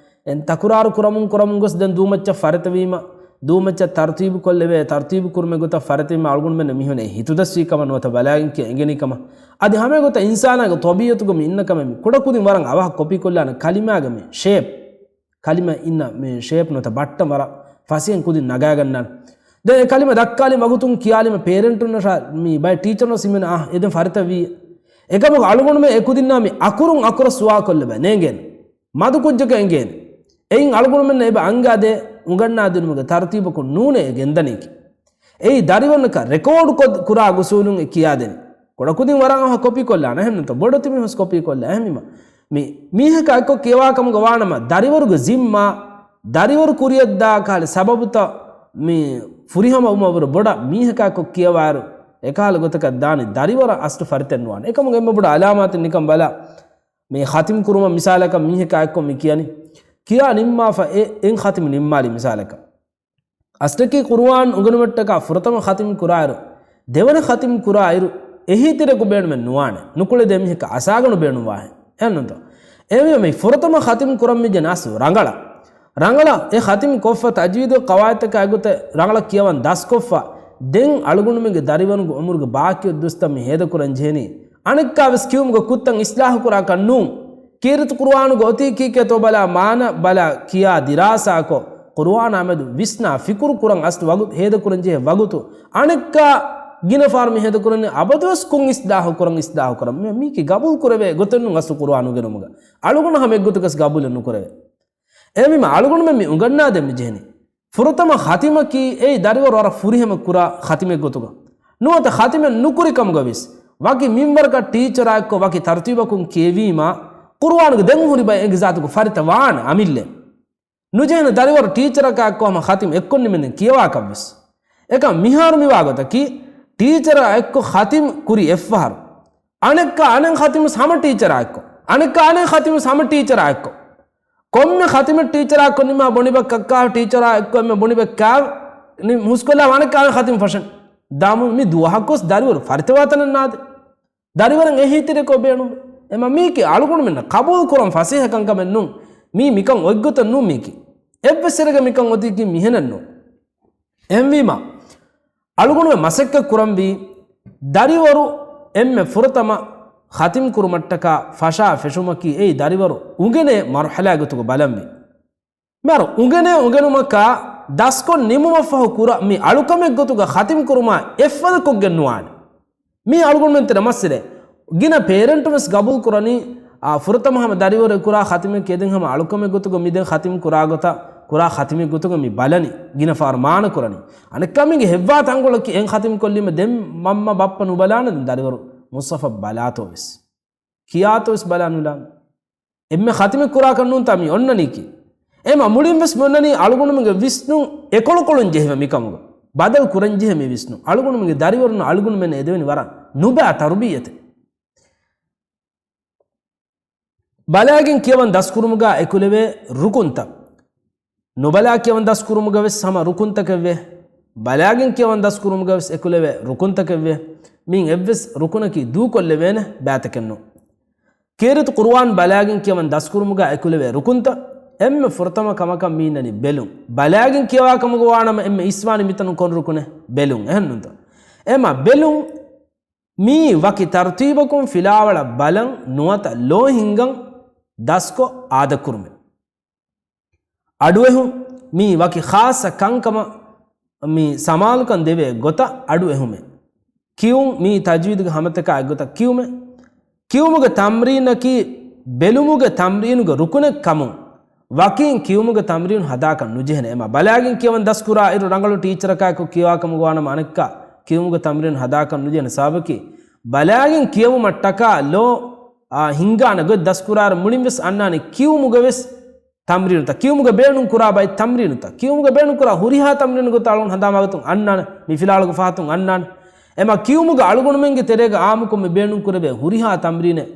އެން ތަކުރާރު ކުރަމުން ކުރަމުން ގޮސް ދެން ދޫމައްޗަށް ފަރިތަވީމަ، ދޫމައްޗަށް ތަރުތީބު ކޮށްލެވޭ، ތަރުތީބު ކުރުމެއް ގޮތަށް ފަރިތަވީމަ އަޅުގަނޑުމެންނަށް މިހުނެއް ހިތުދަސްވީ ކަމަށް ނުވަތަ ބަލާގެން ކިޔަން އެނގެނީ ކަމަށް. އަދި ހަމައެގޮތަށް އިންސާނާގެ ޠަބީޢަތުގަ މި އިންނަ ކަމެއް މި ކުޑަކުދިން ވަރަށް އަވަހަށް ކޮޕީ ކޮށްލާނެ ކަލިމާގެ މި ޝޭޕް، ކަލިމަ އިންނަ މި ޝޭޕް ނުވަތަ ބައްޓަން ވަރަށް ފަސޭހައިން ކުދިން ނަގާގަންނާނެ. ދެން އެ ކަލިމަ ދައްކާލި ވަގުތުން ކިޔާލީމަ ޕޭރެންޓުންނަށާ މި ބައެއް ޓީޗަރުން ސިމެން އާ އެދެން ފަރިތަވީ. އެކަމަކު އަޅުގަނޑުމެން އެކުދިންނާ މި އަކުރުން އަކުރަށް ސުވާލު ކޮށްލެވޭ ނޭނގޭނެ. މަދު ކުއްޖަކަށް އެނގޭނެ. އެއިން އަޅުގަނޑުމެންނަށް އެބަ އަންގާދޭ އުނގަންނާދިނުމުގެ ތަރުތީބަކުން ނޫނޭ އެ ގެންދަނީކީ. އެއީ ދަރިވަރުންނަކަށް ރެކޯޑު ކޮށް ކުރާ އުސޫލުން އެ ކިޔާދެނީ. ކުޑަކުދިން ވަރަށް އަވަހަށް ކޮޕީ ކޮށްލާނެ. އެހެންނުތަ ބޮޑެތި މީހުން ކޮޕީ ކޮށްލާ. އެހެންވީމަ މި މީހަކާ އެއްކޮށް ކިޔަވާ ކަމުގަ ވާނަމަ، ދަރިވަރުގެ ޒިންމާ، ދަރިވަރު ކުރިޔަށްދާ ކަހަލަ ސަބަބުތައް މި ފުރިހަމަ ވުމަށްވުރެ ބޮޑަށް މީހަކާ އެއްކޮށް ކިޔަވާއިރު، އެކަހަލަ ގޮތަކަށް ދާނީ ދަރިވަރަށް އަސްލު ފަރިތައެއް ނުވާނެ. އެކަމުގަ އެންމެ ބޮޑު އަލާމާތެއް ނިކަން ބަލާ، މި ޚަތިމް ކުރުމަށް މިސާލަކަށް މީހަކާ އެއްކޮށް މި ކިޔަނީ، ކިޔާ ނިންމާފަ އެ އެއް ޚަތިމް ނިންމާލި މިސާލަކަށް. އަސްލަކީ ޤުރުއާން އުނގެނުމަށްޓަކާ ފުރަތަމަ ޚަތިމް ކުރާއިރު، ދެވަނަ ޚަތިމް ކުރާއިރު، އެހީތެރިޔަކު ބޭނުމެއް ނުވާނެ. ނުކުޅެދޭ މީހަކަށް އަސާގަނޑު ބޭނުންވާހެން. އެހެންނުތޯ؟ އެހެންވީމަ މި ފުރަތަމަ ޚަތިމް ކުރަން މި ޖެހޭ އަސްލު ރަނގަޅަށް. ރަނގަޅަށް އެ ޚަތިމް ކޮށްފަ ތަޖްވީދު ޤަވާއިދުތަކާ އެގޮތަށް ރަނގަޅަށް ކިޔަވަން ދަސްކޮށްފަ، ދެން އަޅުގަނޑުމެންގެ ދަރިވަރުންގެ އުމުރުގެ ބާކީ ދުވަސްތައް މި ހޭދަކުރަން ޖެހެނީ. އަނެއްކާވެސް ކިޔުމުގެ ކުށްތައް އިސްލާހުކުރާކަށް ނޫން. ކީރިތި ޤުރުއާނުގަ އޮތީ ކީކޭތޯ ބަލާ، މާނަ ބަލާ، ކިޔާ ދިރާސާކޮށް، ޤުރުއާނާ މެދު ވިސްނާ ފިކުރު ކުރަން އަސްލު ވަގުތު ހޭދަކުރަން ޖެހޭ ވަގުތު. އަނެއްކާ ގިނަ ފަހަރު މި ހޭދަކުރަނީ އަބަދުވެސް ކޮން އިސްލާހު ކުރަން، އިސްލާހު ކުރަން. މި، މީކީ ގަބޫލު ކުރެވޭ ގޮތެއް ނޫން އަސްލު ޤުރުއާން އުނގެނުމުގަ. އަޅުގަނޑު ހަމަ އެއްގޮތަކަސް ގަބޫލެއް ނުކުރެވޭ. އެހެންވީމަ އަޅުގަނޑުމެން މި އުނގަންނާދޭން މި ޖެހެނީ. ފުރަތަމަ ޚަތިމަކީ އެއީ ދަރިވަރު ވަރަށް ފުރިހަމަ ކުރާ ޚަތިމެއް ގޮތުގަ ނުވަތަ ޚަތިމެއް ނުކުރި ކަމުގަ ވިސް، ވަކި މިންވަރަކަށް ޓީޗަރާ އެއްކޮށް ވަކި ތަރުތީބަކުން ކިޔެވީމާ، ޤުރުއާނުގެ ދެން ހުރި ބައެއް އެނގި ޒާތުގެ ފަރިތަ ވާނެ އަމިއްލައިން. ނުޖެހޭނެ ދަރިވަރު ޓީޗަރަކާ އެއްކޮށް ހަމަ ޚަތިމް އެއްކޮށް ނިމެންދެން ކިޔަވާކަށްވެސް. އެކަމް މިހާރު މިވާ ގޮތަކީ، ޓީޗަރާ އެއްކޮށް ޚަތިމް ކުރި އެއްފަހަރު، އަނެއްކާ އަނެއް ޚަތިމް ހަމަ ޓީޗަރާ އެއްކޮށް، އަނެއްކާ އަނެއް ޚަތިމް ހަމަ ޓީޗަރާ އެއްކޮށް، ކޮންމެ ޚަތިމެއް ޓީޗަރާ އެއްކޮށް ނިމާ ބޮނިބަ ކައްކާ ޓީޗަރާ އެއްކޮށް އެންމެ ބޮނިބަ ކާ ނި-، ހުސްކޮށްލާ އަނެއްކާ އަނެއް ޚަތިމް ފަށަން. ދާމު މި ދުވަހަކުވެސް ދަރިވަރު ފަރިތަވާ ތަނެއް ނާދެ. ދަރިވަރަށް އެހީތެރިޔަކޯ ބޭނުން. އެމަ މީކީ އަޅުގަނޑުމެންނަށް ޤަބޫލު ކުރަން ފަސޭހަ ކަންކަމެއް ނޫން. މީ މިކަން އޮތްގޮތެއް ނޫން މީކީ. އެއްވެސް ސިރެގެ މިކަން އޮތީކީ މިހެނެއް ނޫން. އެހެންވީމަ، އަޅުގަނޑުމެން މަސައްކަތް ކުރަންވީ، ދަރިވަރު އެންމެ ފުރަތަމަ ޚަތިމް ކުރުމަށްޓަކާ ފަށާ ފެށުމަކީ އެއީ ދަރިވަރު އުނގެނޭ މަރުޙަލާ ގޮތުގަ ބަލަންވީ. މިހާރު އުނގެނޭ އުނގެނުމަކާ ދަސްކޮށް ނިމުމަށްފަހު ކުރާ މި އަޅުކަމެއް ގޮތުގަ ޚަތިމް ކުރުމާ އެއްފަދަ ކޮށްގެން ނުވާނެ. މީ އަޅުގަނޑުމެން ތެރެ މައްސަލައެއް. ގިނަ ޕޭރެންޓުން ވެސް ގަބޫލު ކުރަނީ، އާ، ފުރަތަމަ ހަމަ ދަރިވަރު އެ ކުރާ ޚަތިމެއް ކިޔަދެން ހަމަ އަޅުކަމެއް ގޮތުގަ މި ދެން ޚަތިމް ކުރާ ގޮތަށް ކުރާ ޚަތިމެއް ގޮތުގަ މި ބަލަނީ، ގިނަ ފަހަރު މާނަ ކުރަނީ. އަނެއްކާ މީގެ ހެއްވާ ތަންކޮޅަކީ އެން ޚަތިމް ކޮށްލީމަ ދެން މަންމަ ބައްޕަ ނުބަލާނެ ދެން ދަރިވަރު މުޞްޙަފަށް ބަލާތޯވެސް. ކިޔާތޯވެސް ބަލާ ނުލާނެ. އެންމެ ޚަތިމެއް ކުރާކަށް ނޫންތާ މި އޮންނަނީކީ. އެމަ މުޅިން ވެސް މި އޮންނަނީ އަޅުގަނޑުމެންގެ ވިސްނުން އެކޮޅުކޮޅުން ޖެހިފަ މިކަމުގަ. ބަދަލު ކުރަން ޖެހޭ މި ވިސްނުން. އަޅުގަނޑުމެންގެ ދަރިވަރުން އަޅުގަނޑުމެން އެދެވެނީ ވަރަށް ނުބައި ތަރުބިއްޔަތެއް. ބަލާގެން ކިޔަވަން ދަސްކުރުމުގަ އެކުލެވޭ ރުކުންތައް. ނުބަލާ ކިޔަވަން ދަސްކުރުމުގަ ވެސް ހަމަ ރުކުންތަކެއްވޭ. ބަލާގެން ކިޔަވަން ދަސްކުރުމުގަ ވެސް އެކުލެވޭ ރުކުންތަކެއްވޭ. މިއިން އެއްވެސް ރުކުނަކީ ދޫކޮށްލެވޭނެ ބައިތަކެއްނު. ކީރިތި ޤުރުއާން ބަލާގެން ކިޔަވަން ދަސްކުރުމުގަ އެކުލެވޭ ރުކުންތައް. އެންމެ ފުރަތަމަ ކަމަކަށް މިއިންނަނީ ބެލުން. ބަލާގެން ކިޔަވާ ކަމުގަ ވާނަމަ އެންމެ އިސްވާނީ މިތަނުން ކޮން ރުކުނެއް؟ ބެލުން. އެހެންނުންތަ؟ އެމަ ބެލުން މީ ވަކި ތަރުތީބަކުން ފިލާވަޅަށް ބަލަން ނުވަތަ ލޯ ހިންގަން ދަސްކޮށް އާދަކުރުމެއް. އަޑުއެހުން މީ ވަކި ޚާއްޞަ ކަންކަމަށް މި ސަމާލުކަން ދެވޭ ގޮތަށް އަޑުއެހުމެއް. ކިޔުން މީ ތަޖްވީދުގެ ހަމަތަކާ އެއްގޮތަށް ކިޔުމެއް. ކިޔުމުގެ ތަމްރީނަކީ ބެލުމުގެ ތަމްރީނުގެ ރުކުނެއް ކަމުން ވަކީން ކިޔުމުގެ ތަމްރީނު ހަދާކަށް ނުޖެހޭނެ. އެމަ ބަލާގެން ކިޔަވަން ދަސްކުރާ އިރު ރަނގަޅު ޓީޗަރަކާއެކު ކިޔަވާ ކަމުގަ ވާނަމަ އަނެއްކާ ކިޔުމުގެ ތަމްރީނު ހަދާކަށް ނުޖެހޭނެ. ސަބަބަކީ ބަލާގެން ކިޔެވުމަށްޓަކާ ލޯ އާ ހިންގާނެ ގޮތް ދަސްކުރާއިރު މުޅިން ވެސް އަންނާނެ ކިޔުމުގެ ވެސް ތަމްރީނުތައް، ކިޔުމުގަ ބޭނުން ކުރާ ބައެއް ތަމްރީނުތައް، ކިޔުމުގަ ބޭނުން ކުރާ ހުރިހާ ތަމްރީނު ގޮތަށް އަޅުގަނޑު ހަނދާންވާގޮތުން އަންނާނެ، މި ފިލާވަޅުގެ ފަހަތުން އަންނާނެ. އެމަ ކިޔުމުގަ އަޅުގަނޑުމެންގެ ތެރޭގަ އާއްމުކޮށް މި ބޭނުން ކުރެވޭ ހުރިހާ ތަމްރީނެއް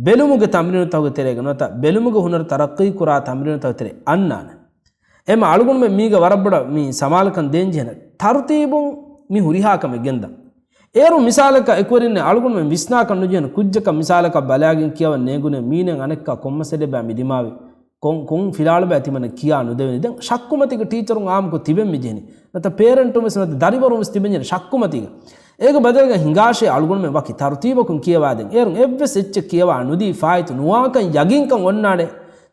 ބެލުމުގެ ތަމްރީނުތަކުގެ ތެރޭގަ ނުވަތަ ބެލުމުގެ ހުނަރު ތަރައްޤީ ކުރާ ތަމްރީނުތަކުގެ ތެރޭ އަންނާނެ. އެމަ އަޅުގަނޑުމެން މީގަ ވަރަށް ބޮޑަށް މި ސަމާލުކަން ދޭން ޖެހޭނެ ތަރުތީބުން މި ހުރިހާ ކަމެއް ގެންދަން. އޭރު މިސާލަކަށް އެކުވެރިންނެއް އަޅުގަނޑުމެން ވިސްނާކަށް ނުޖެހޭނެ ކުއްޖަކަށް މިސާލަކަށް ބަލާގެން ކިޔަވަން ނޭނގުނޭ މީނެއް އަނެއްކާ ކޮން މައްސަލައެއްބާ މި ދިމާވި؟ ކޮން، ކޮން ފިލާވަޅުބާ ތިމަންނަ ކިޔާ ނުދެވެނީ؟ ދެން ޝައްކުމަތީގަ ޓީޗަރުން އާއްމުކޮށް ތިބެން މި ޖެހެނީ. ނުވަތަ ޕޭރެންޓުން ވެސް ނުވަތަ ދަރިވަރުން ވެސް ތިބެން ޖެހެނީ ޝައްކުމަތީގަ. އޭގެ ބަދަލުގަ ހިނގާށޭ އަޅުގަނޑުމެން ވަކި ތަރުތީބަކުން ކިޔަވާދޭން. އޭރުން އެއްވެސް އެއްޗެއް ކިޔަވާ ނުދީ ފާއިތު ނުވާކަން ޔަގީންކަން އޮންނާނެ.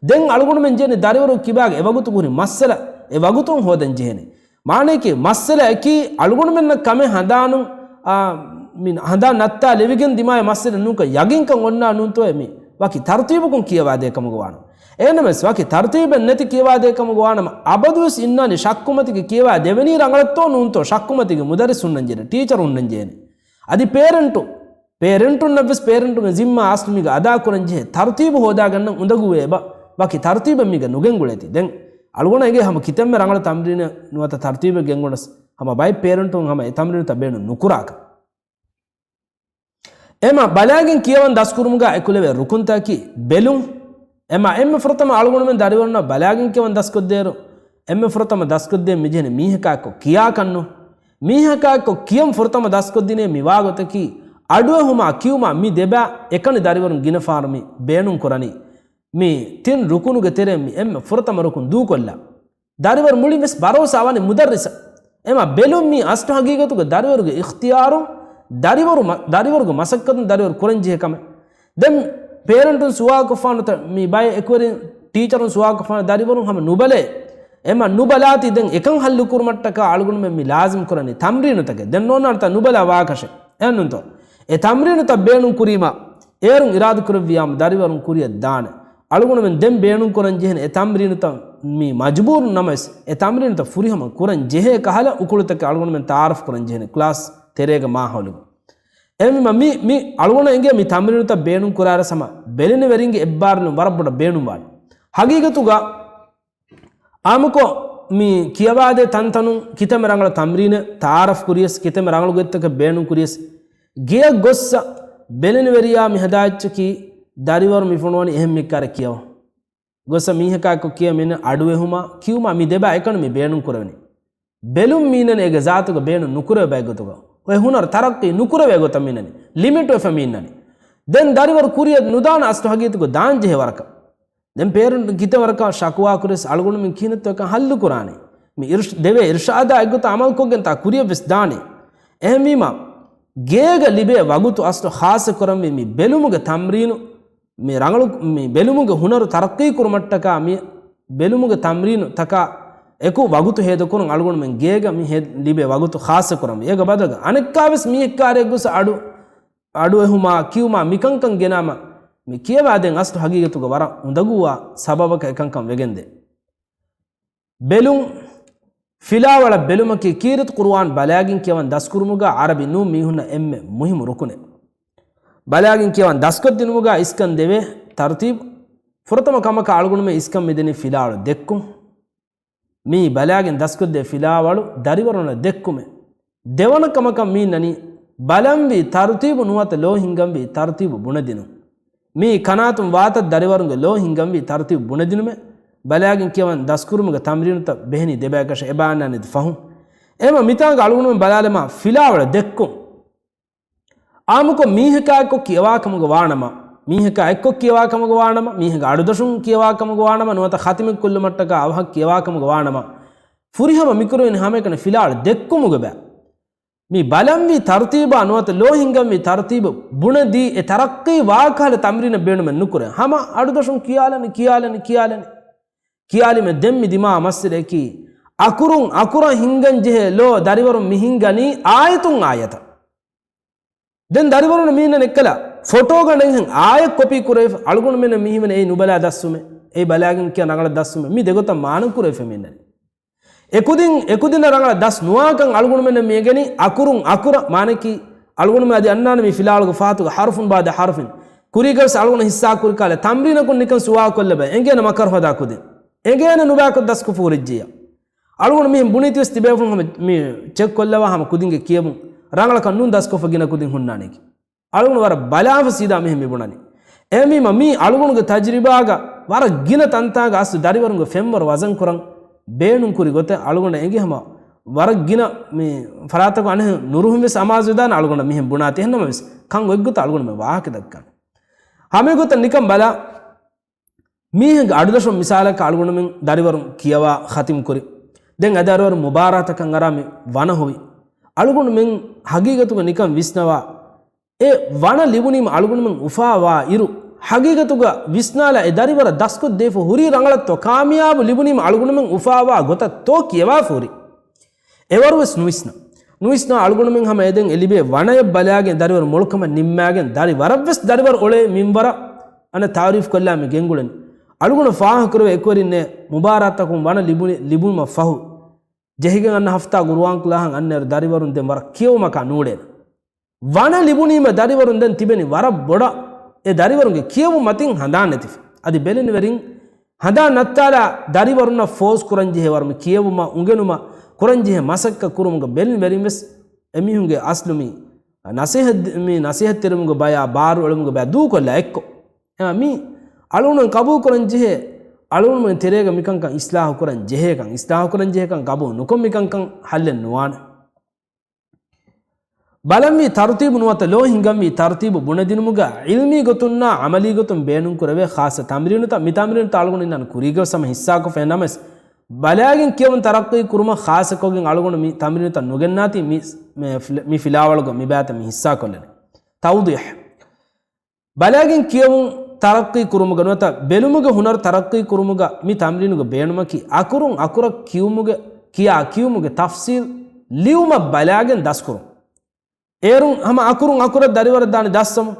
ދެން އަޅުގަނޑުމެން ޖެހެނީ ދަރިވަރު ކިބާގެ އެވަގުތު ހުރި މައްސަލަ އެވަގުތުން ހޯދަން ޖެހޭނެ. މާނަޔަކީ މައްސަލައަކީ އަޅުގަނޑުމެންނަށް ކަމެއް ހަނދާނު، އާ، މި ހަނދާން ނައްތާލެވިގެން ދިމާވި މައްސަލަ ނޫންކަން ޔަގީންކަން އޮންނާ ނޫންތޯއޭ މި ވަކި ތަރުތީބަކުން ކިޔަވާދޭ ކަމުގަ ވާނަމަ. އެހެންނަމަވެސް ވަކި ތަރުތީބެއް ނެތި ކިޔަވާދޭ ކަމުގަ ވާނަމަ އަބަދުވެސް އިންނާނީ ޝައްކުމަތީގަ ކިޔަވާ ދެވެނީ ރަނގަޅަށްތޯ ނޫންތޯ ޝައްކުމަތީގަ މުދައްރިސް ހުންނަން ޖެހޭނެ، ޓީޗަރު ހުންނަން ޖެހޭނެ. އަދި ޕޭރެންޓު، ޕޭރެންޓުންނަށްވެސް ޕޭރެންޓުގެ ޒިންމާ އަސްލު މީގަ އަދާކުރަން ޖެހޭ ތަރުތީބު ހޯދާގަންނަން އުނދަގޫވޭ އެބަ ވަކި ތަރުތީބެއް މީގަ ނުގެންގުޅޭތީ. ދެން އަޅުގަނޑަށް އެނގޭ ހަމަ ކިތަންމެ ރަނގަޅު ތަމްރީނެއް ނުވަތަ ތަރުތީބެއް ގެންގުޅަސް ހަމަ ބައެއް ޕޭރެންޓުން ހަމަ އެ ތަމްރީނުތައް ބޭނުން ނުކުރާކަށް. އެމަ ބަލާގެން ކިޔަވަން ދަސްކުރުމުގަ އެކުލެވޭ ރުކުންތަކަކީ ބެލުން. އެމަ އެންމެ ފުރަތަމަ އަޅުގަނޑުމެން ދަރިވަރުންނަށް ބަލާގެން ކިޔަވަން ދަސްކޮށްދޭއިރު، އެންމެ ފުރަތަމަ ދަސްކޮށްދޭން މިޖެހެނީ މީހަކާއެއްކޮށް ކިޔާކަށްނު. މީހަކާއެއްކޮށް ކިޔަން ފުރަތަމަ ދަސްކޮށްދިނޭ މި ވާގޮތަކީ، އަޑުއެހުމާ ކިޔުމާ މި ދެބައި އެކަނި ދަރިވަރުން ގިނަ ފަހަރު މި ބޭނުން ކުރަނީ. މި ތިން ރުކުނުގެ ތެރެއިން މި އެންމެ ފުރަތަމަ ރުކުން ދޫކޮށްލާ. ދަރިވަރު މުޅިން ވެސް ބަރޯސާ ވަނީ މުދައްރިސަށް. އެމަ ބެލުން މީ އަސްލު ހަގީގަތުގަ ދަރިވަރުގެ އިޚްތިޔާރުން، ދަރިވަރު މަ-، ދަރިވަރުގެ މަސައްކަތުން ދަރިވަރު ކުރަންޖެހޭ ކަމެއް. ދެން ޕޭރެންޓުން ސުވާލުކޮށްފާނުތަ، މި ބައެއް އެކުވެރިން ޓީޗަރުން ސުވާލުކޮށްފާނު ދަރިވަރުން ހަމަ ނުބަލޭ. އެމަ ނުބަލާތީ ދެން އެކަން ހައްލު ކުރުމަށްޓަކާ އަޅުގަނޑުމެން މި ލާޒިމް ކުރަނީ ތަމްރީނުތަކެއް. ދެން ނޯންނާނެތާ ނުބަލާ ވާކަށެއް. އެހެންނޫންތޯ؟ އެ ތަމްރީނުތައް ބޭނުން ކުރީމަ، އޭރުން އިރާދަކުރެއްވިޔާމު ދަރިވަރުން ކުރިއަށް ދާނެ. އަޅުގަނޑުމެން ދެން ބޭނުން ކުރަން ޖެހޭނެ އެ ތަމްރީނުތައް މި މަޖުބޫރުން ނަމަވެސް، އެ ތަމްރީނުތައް ފުރިހަމަ ކުރަން ޖެހޭ ކަހަލަ އުކުޅުތަކެއް އަޅުގަނޑުމެން ތައާރަފް ކުރަން ޖެހޭނެ ކްލާސް ތެރޭގެ މާހައުލުގަ. އެހެންވީމަ މި، މި އަޅުގަނޑަށް އެނގޭ މި ތަމްރީނުތައް ބޭނުން ކުރާއިރަށް ހަމަ ބެލެނިވެރިންގެ އެއްބާރުލުން ވަރަށް ބޮޑަށް ބޭނުންވާނެ. ހަގީގަތުގަ އާއްމުކޮށް މި ކިޔަވާދޭ ތަންތަނުން ކިތަންމެ ރަނގަޅަށް ތަމްރީނެއް ތައާރަފް ކުރިޔަސް، ކިތަންމެ ރަނގަޅު ގޮތްތަކެއް ބޭނުން ކުރިޔަސް، ގެޔަށް ގޮއްސަ ބެލެނިވެރިޔާ މި ހަދާ އެއްޗަކީ ދަރިވަރު މި ފޮނުވަނީ އެހެން މިއްކާރެ ކިޔަވަ. ގޮއްސަ މީހަކާއެކު ކިޔަ މިން އަޑުއެހުމާ ކިޔުމާ މި ދެބާ އެކަނި މި ބޭނުން ކުރެވެނީ. ބެލުން މީނަން އޭގެ ޒާތުގަ ބޭނުން ނުކުރެވޭ ބައެއްގޮތުގަ. އޮތް ހުނަރު ތަރައްޤީ ނުކުރެވޭ ގޮތަށް މީނަނީ. ލިމިޓް ވެފަ މީނަނީ. ދެން ދަރިވަރު ކުރިއަށް ނުދާނެ އަސްލު ހަގީގަތުގަ ދާން ޖެހޭ ވަރަކަށް. ދެން ޕޭރެންޓުން ކިތަން ވަރަކަށް ޝަކުވާ ކުރިޔަސް އަޅުގަނޑުމެން ކިހިނެއްތޯ އެކަން ހައްލު ކުރާނީ. މި އިރުޝް-، ދެވޭ އިރުޝާދާ އެއްގޮތަށް އަމަލުކޮށްގެން ތާ ކުރިޔަށް ވެސް ދާނީ. އެހެންވީމަ، ގޭގަ ލިބޭ ވަގުތު އަސްލު ޚާއްޞަ ކުރަންވީ މި ބެލުމުގެ ތަމްރީނު، މި ރަނގަޅު، މި ބެލުމުގެ ހުނަރު ތަރައްޤީ ކުރުމަށްޓަކާ މި ބެލުމުގެ ތަމްރީނު ތަކާ އެކު ވަގުތު ހޭދަކުރުން އަޅުގަނޑުމެން ގޭގަ މި ހެ-، ލިބޭ ވަގުތު ޚާއްޞަ ކުރަންވީ. އޭގެ ބަދަލުގަ އަނެއްކާވެސް މީހެއްކާރެއްގޮސް އަޑު، އަޑުއެހުމާ ކިޔުމާ މިކަންކަން ގެނާމަ މި ކިޔަވާދޭން އަސްލު ހަގީގަތުގަ ވަރަށް އުނދަގޫވާ ސަބަބަކަށް އެކަންކަން ވެގެންދޭ. ބެލުން، ފިލާވަޅަށް ބެލުމަކީ ކީރިތި ޤުރުއާން ބަލާގެން ކިޔަވަން ދަސްކުރުމުގަ ޢަރަބި ނޫން މީހުންނަށް އެންމެ މުހިއްމު ރުކުނެއް. ބަލާގެން ކިޔަވަން ދަސްކޮށްދިނުމުގަ އިސްކަން ދެވޭ ތަރުތީބު. ފުރަތަމަ ކަމަކަށް އަޅުގަނޑުމެން އިސްކަން މިދެނީ ފިލާވަޅު ދެއްކުން. މިއީ ބަލާގެން ދަސްކޮށްދޭ ފިލާވަޅު ދަރިވަރުންނަށް ދެއްކުމެއް. ދެވަނަ ކަމަކަށް މި އިންނަނީ ބަލަންވީ ތަރުތީބު ނުވަތަ ލޯ ހިންގަންވީ ތަރުތީބު ބުނެދިނުން. މިއީ ކަނާތުން ވާތަށް ދަރިވަރުންގެ ލޯ ހިންގަންވީ ތަރުތީބު ބުނެދިނުމެއް. ބަލާގެން ކިޔަވަން ދަސްކުރުމުގެ ތަމްރީނުތައް ބެހެނީ ދެބައިކަށަ އެބަ އަންނާނެތި ފަހުން. އެހެމަ މިތާނގަ އަޅުގަނޑުމެން ބަލާލަމާ ފިލާވަޅު ދެއްކުން. އާއްމުކޮށް މީހަކާ އެއްކޮށް ކިޔަވާ ކަމުގަ ވާނަމަ، މީހަކާ އެއްކޮށް ކިޔަވާ ކަމުގަ ވާނަމަ، މީހަކާ އަޑުދަށުން ކިޔަވާ ކަމުގަ ވާނަމަ، ނުވަތަ ޚަތިމެއް ކޮށްލުމަށްޓަކާ އަވަހަށް ކިޔަވާ ކަމުގަ ވާނަމަ، ފުރިހަމަ މިކުރެވެނީ ހަމައެކަނި ފިލާވަޅު ދެއްކުމުގެ ބައި. މި ބަލަންވީ ތަރުތީބާ ނުވަތަ ލޯ ހިންގަންވީ ތަރުތީބު ބުނެދީ އެ ތަރައްޤީ ވާކަހަލަ ތަމްރީނެއް ބޭނުމެއް ނުކުރޭ. ހަމަ އަޑުދަށުން ކިޔާލަނީ، ކިޔާލަނީ، ކިޔާލަނީ. ކިޔާލީމަ ދެން މި ދިމާ މައްސަލައަކީ އަކުރުން އަކުރަށް ހިންގަން ޖެހޭ ލޯ ދަރިވަރުން މި ހިންގަނީ އާޔަތުން އާޔަތަށް. ދެން ދަރިވަރުން މީނަ ނެއްކަލަ ފޮޓޯގަނޑެއްހެން އާޔަތް ކޮޕީ ކުރެވިފަ އަޅުގަނޑުމެން މިހިމެން އެއީ ނުބަލާ ދަސްވުމެއް، އެއީ ބަލާގެން ކިޔާ ރަނގަޅަށް ދަސްވުމެއް، މި ދެގޮތަށް މާނަ ކުރެވިފަ މިންނަނީ. އެކުދިން، އެކުދިންނަށް ރަނގަޅަށް ދަސް ނުވާކަން އަޅުގަނޑުމެން މިއެގެނީ އަކުރުން އަކުރަށް މާނަކީ އަޅުގަނޑުމެން އަދި އަންނާނެ މި ފިލާވަޅުގެ ފަހަތުގެ ހަރުފުން ބާދަ ހަރުފިން. ކުރީގަސް އަޅުގަނޑު ހިއްސާ ކުރި ކާލެ ތަމްރީނަކުން ނިކަން ސުވާލު ކޮށްލަބަ އެނގޭނެ މަކަރު ހަދާ ކުދިން. އެނގޭނެ ނުބާކޮށް ދަސްކޮށްފަ ހުރެއްޖިއްޔާ. އަޅުގަނޑު މިހެން ބުނީތިވެސް ތިބޭފުޅުން ހަމަ މި ޗެކް ކޮށްލަވާ ހަމަ ކުދިންގެ ކިޔެވުން ރަނގަޅަކަށް ނޫން ދަސްކޮށްފަ ގިނަ ކުދިން ހުންނާނެކި. އަޅުގަނޑު ވަރަށް ބަލާފަ ސީދާ މިހެން މި ބުނަނީ. އެހެންވީމަ މީ އަޅުގަނޑުގެ ތަޖުރިބާގަ ވަރަށް ގިނަ ތަންތާގަ އަސްލު ދަރިވަރުންގެ ފެންވަރު ވަޒަން ކުރަން ބޭނުން ކުރި ގޮތެއް އަޅުގަނޑަށް އެނގި ހަމަ ވަރަށް ގިނަ މި ފަރާތަކު އަނެއް ނުރުހުން ވެސް އަމާޒުވެދާނެ އަޅުގަނޑަށް މިހެން ބުނާތީ. އެހެންނަމަވެސް ކަން އޮތްގޮތަށް އަޅުގަނޑުމެން ވާހަކަ ދައްކާނެ. ހަމަ އެގޮތަށް ނިކަން ބަލާ، މީހެއްގެ އަޑުދަށުން މިސާލަކަށް އަޅުގަނޑުމެން ދަރިވަރުން ކިޔަވާ ޚަތިމް ކުރި. ދެން އަދި ދަރިވަރު މުބާރާތަކަށް އަރާ މި ވަނަ ހޮވި. އަޅުގަނޑުމެން ހަގީގަތުގަ ނިކަން ވިސްނަވާ، އެ ވަނަ ލިބުނީމަ އަޅުގަނޑުމެން އުފާވާ އިރު، ހަގީގަތުގަ ވިސްނާލާ އެ ދަރިވަރަށް ދަސްކޮށްދޭފަ ހުރީ ރަނގަޅަށްތޯ، ކާމިޔާބު ލިބުނީމަ އަޅުގަނޑުމެން އުފާވާ ގޮތަށްތޯ ކިޔަވާފަ ހުރީ. އެވަރުވެސް ނުވިސްނާ. ނުވިސްނާ އަޅުގަނޑުމެން ހަމަ އެދެން އެ ލިބޭ ވަނަޔަށް ބަލާގެން ދަރިވަރު މޮޅުކަމަށް ނިންމާގެން ދަރިވަރަށްވެސް ދަރިވަރު އޮޅޭ މިންވަރަށް އަނެއް ތާރީފް ކޮށްލާ މި ގެންގުޅެނީ. އަޅުގަނޑު ފާހަގަކުރެވޭ އެކުވެރިންނޭ މުބާރާތަކުން ވަނަ ލިބުނި، ލިބުމަށް ފަހު ޖެހިގެން އަންނަ ހަފްތާ ގުރުއާން ކުލާހަން އަންނައިރު ދަރިވަރުން ދެން ވަރަށް ކިޔެވުމަކާ ނޫޅޭނެ. ވަނަ ލިބުނީމަ ދަރިވަރުން ދެން ތިބެނީ ވަރަށް ބޮޑަށް އެ ދަރިވަރުންގެ ކިޔެވުން މަތިން ހަނދާން ނެތިފަ. އަދި ބެލެނިވެރިން ހަނދާން ނައްތާލާ ދަރިވަރުންނަށް ފޯސް ކުރަންޖެހޭ ވަރު މި ކިޔެވުމަށް އުނގެނުމަށް ކުރަންޖެހޭ މަސައްކަތް ކުރުމުގަ ބެލެނިވެރިން ވެސް އެމީހުންގެ އަސްލު މި ނަސޭހަތް، މި ނަސޭހަތްތެރިވުމުގެ ބަޔާ ބާރު އެޅުމުގެ ބަޔާ ދޫކޮށްލާ އެއްކޮށް. އެހެން މި އަޅުގަނޑުމެން ޤަބޫލު ކުރަން ޖެހޭ، އަޅުގަނޑުމެން ތެރޭގަ މިކަންކަން އިސްލާހު ކުރަން ޖެހޭކަން، އިސްލާހު ކުރަން ޖެހޭކަން ޤަބޫލު ނުކޮށް މިކަންކަން ހައްލެއް ނުވާނެ. ބަލަންވީ ތަރުތީބު ނުވަތަ ލޯ ހިންގަންވީ ތަރުތީބު ބުނެދިނުމުގަ ޢިލްމީ ގޮތުންނާ ޢަމަލީ ގޮތުން ބޭނުން ކުރެވޭ ޚާއްޞަ ތަމްރީނުތައް. މި ތަމްރީނުތައް އަޅުގަނޑު އިންނާނެ ކުރީގަވެސް ހަމަ ހިއްސާކޮށްފަ ނަމަވެސް، ބަލާގެން ކިޔެވުން ތަރައްޤީ ކުރުމަށް ޚާއްޞަކޮށްގެން އަޅުގަނޑު މި ތަމްރީނުތައް ނުގެންނާތީ މި، މި ފިލަ، މި ފިލާވަޅުގަ މި ބައިތައް މި ހިއްސާކޮށްލަނީ. ތައުޟީޙް. ބަލާގެން ކިޔެވުން ތަރައްޤީ ކުރުމުގަ ނުވަތަ ބެލުމުގެ ހުނަރު ތަރައްޤީ ކުރުމުގަ މި ތަމްރީނުގެ ބޭނުމަކީ އަކުރުން އަކުރަށް ކިޔުމުގެ، ކިޔާ ކިޔުމުގެ ތަފްސީލް ލިޔުމަށް ބަލާގެން ދަސްކުރުން. އޭރުން ހަމަ އަކުރުން އަކުރަށް ދަރިވަރަށް ދާނެ ދަސްވަމުން.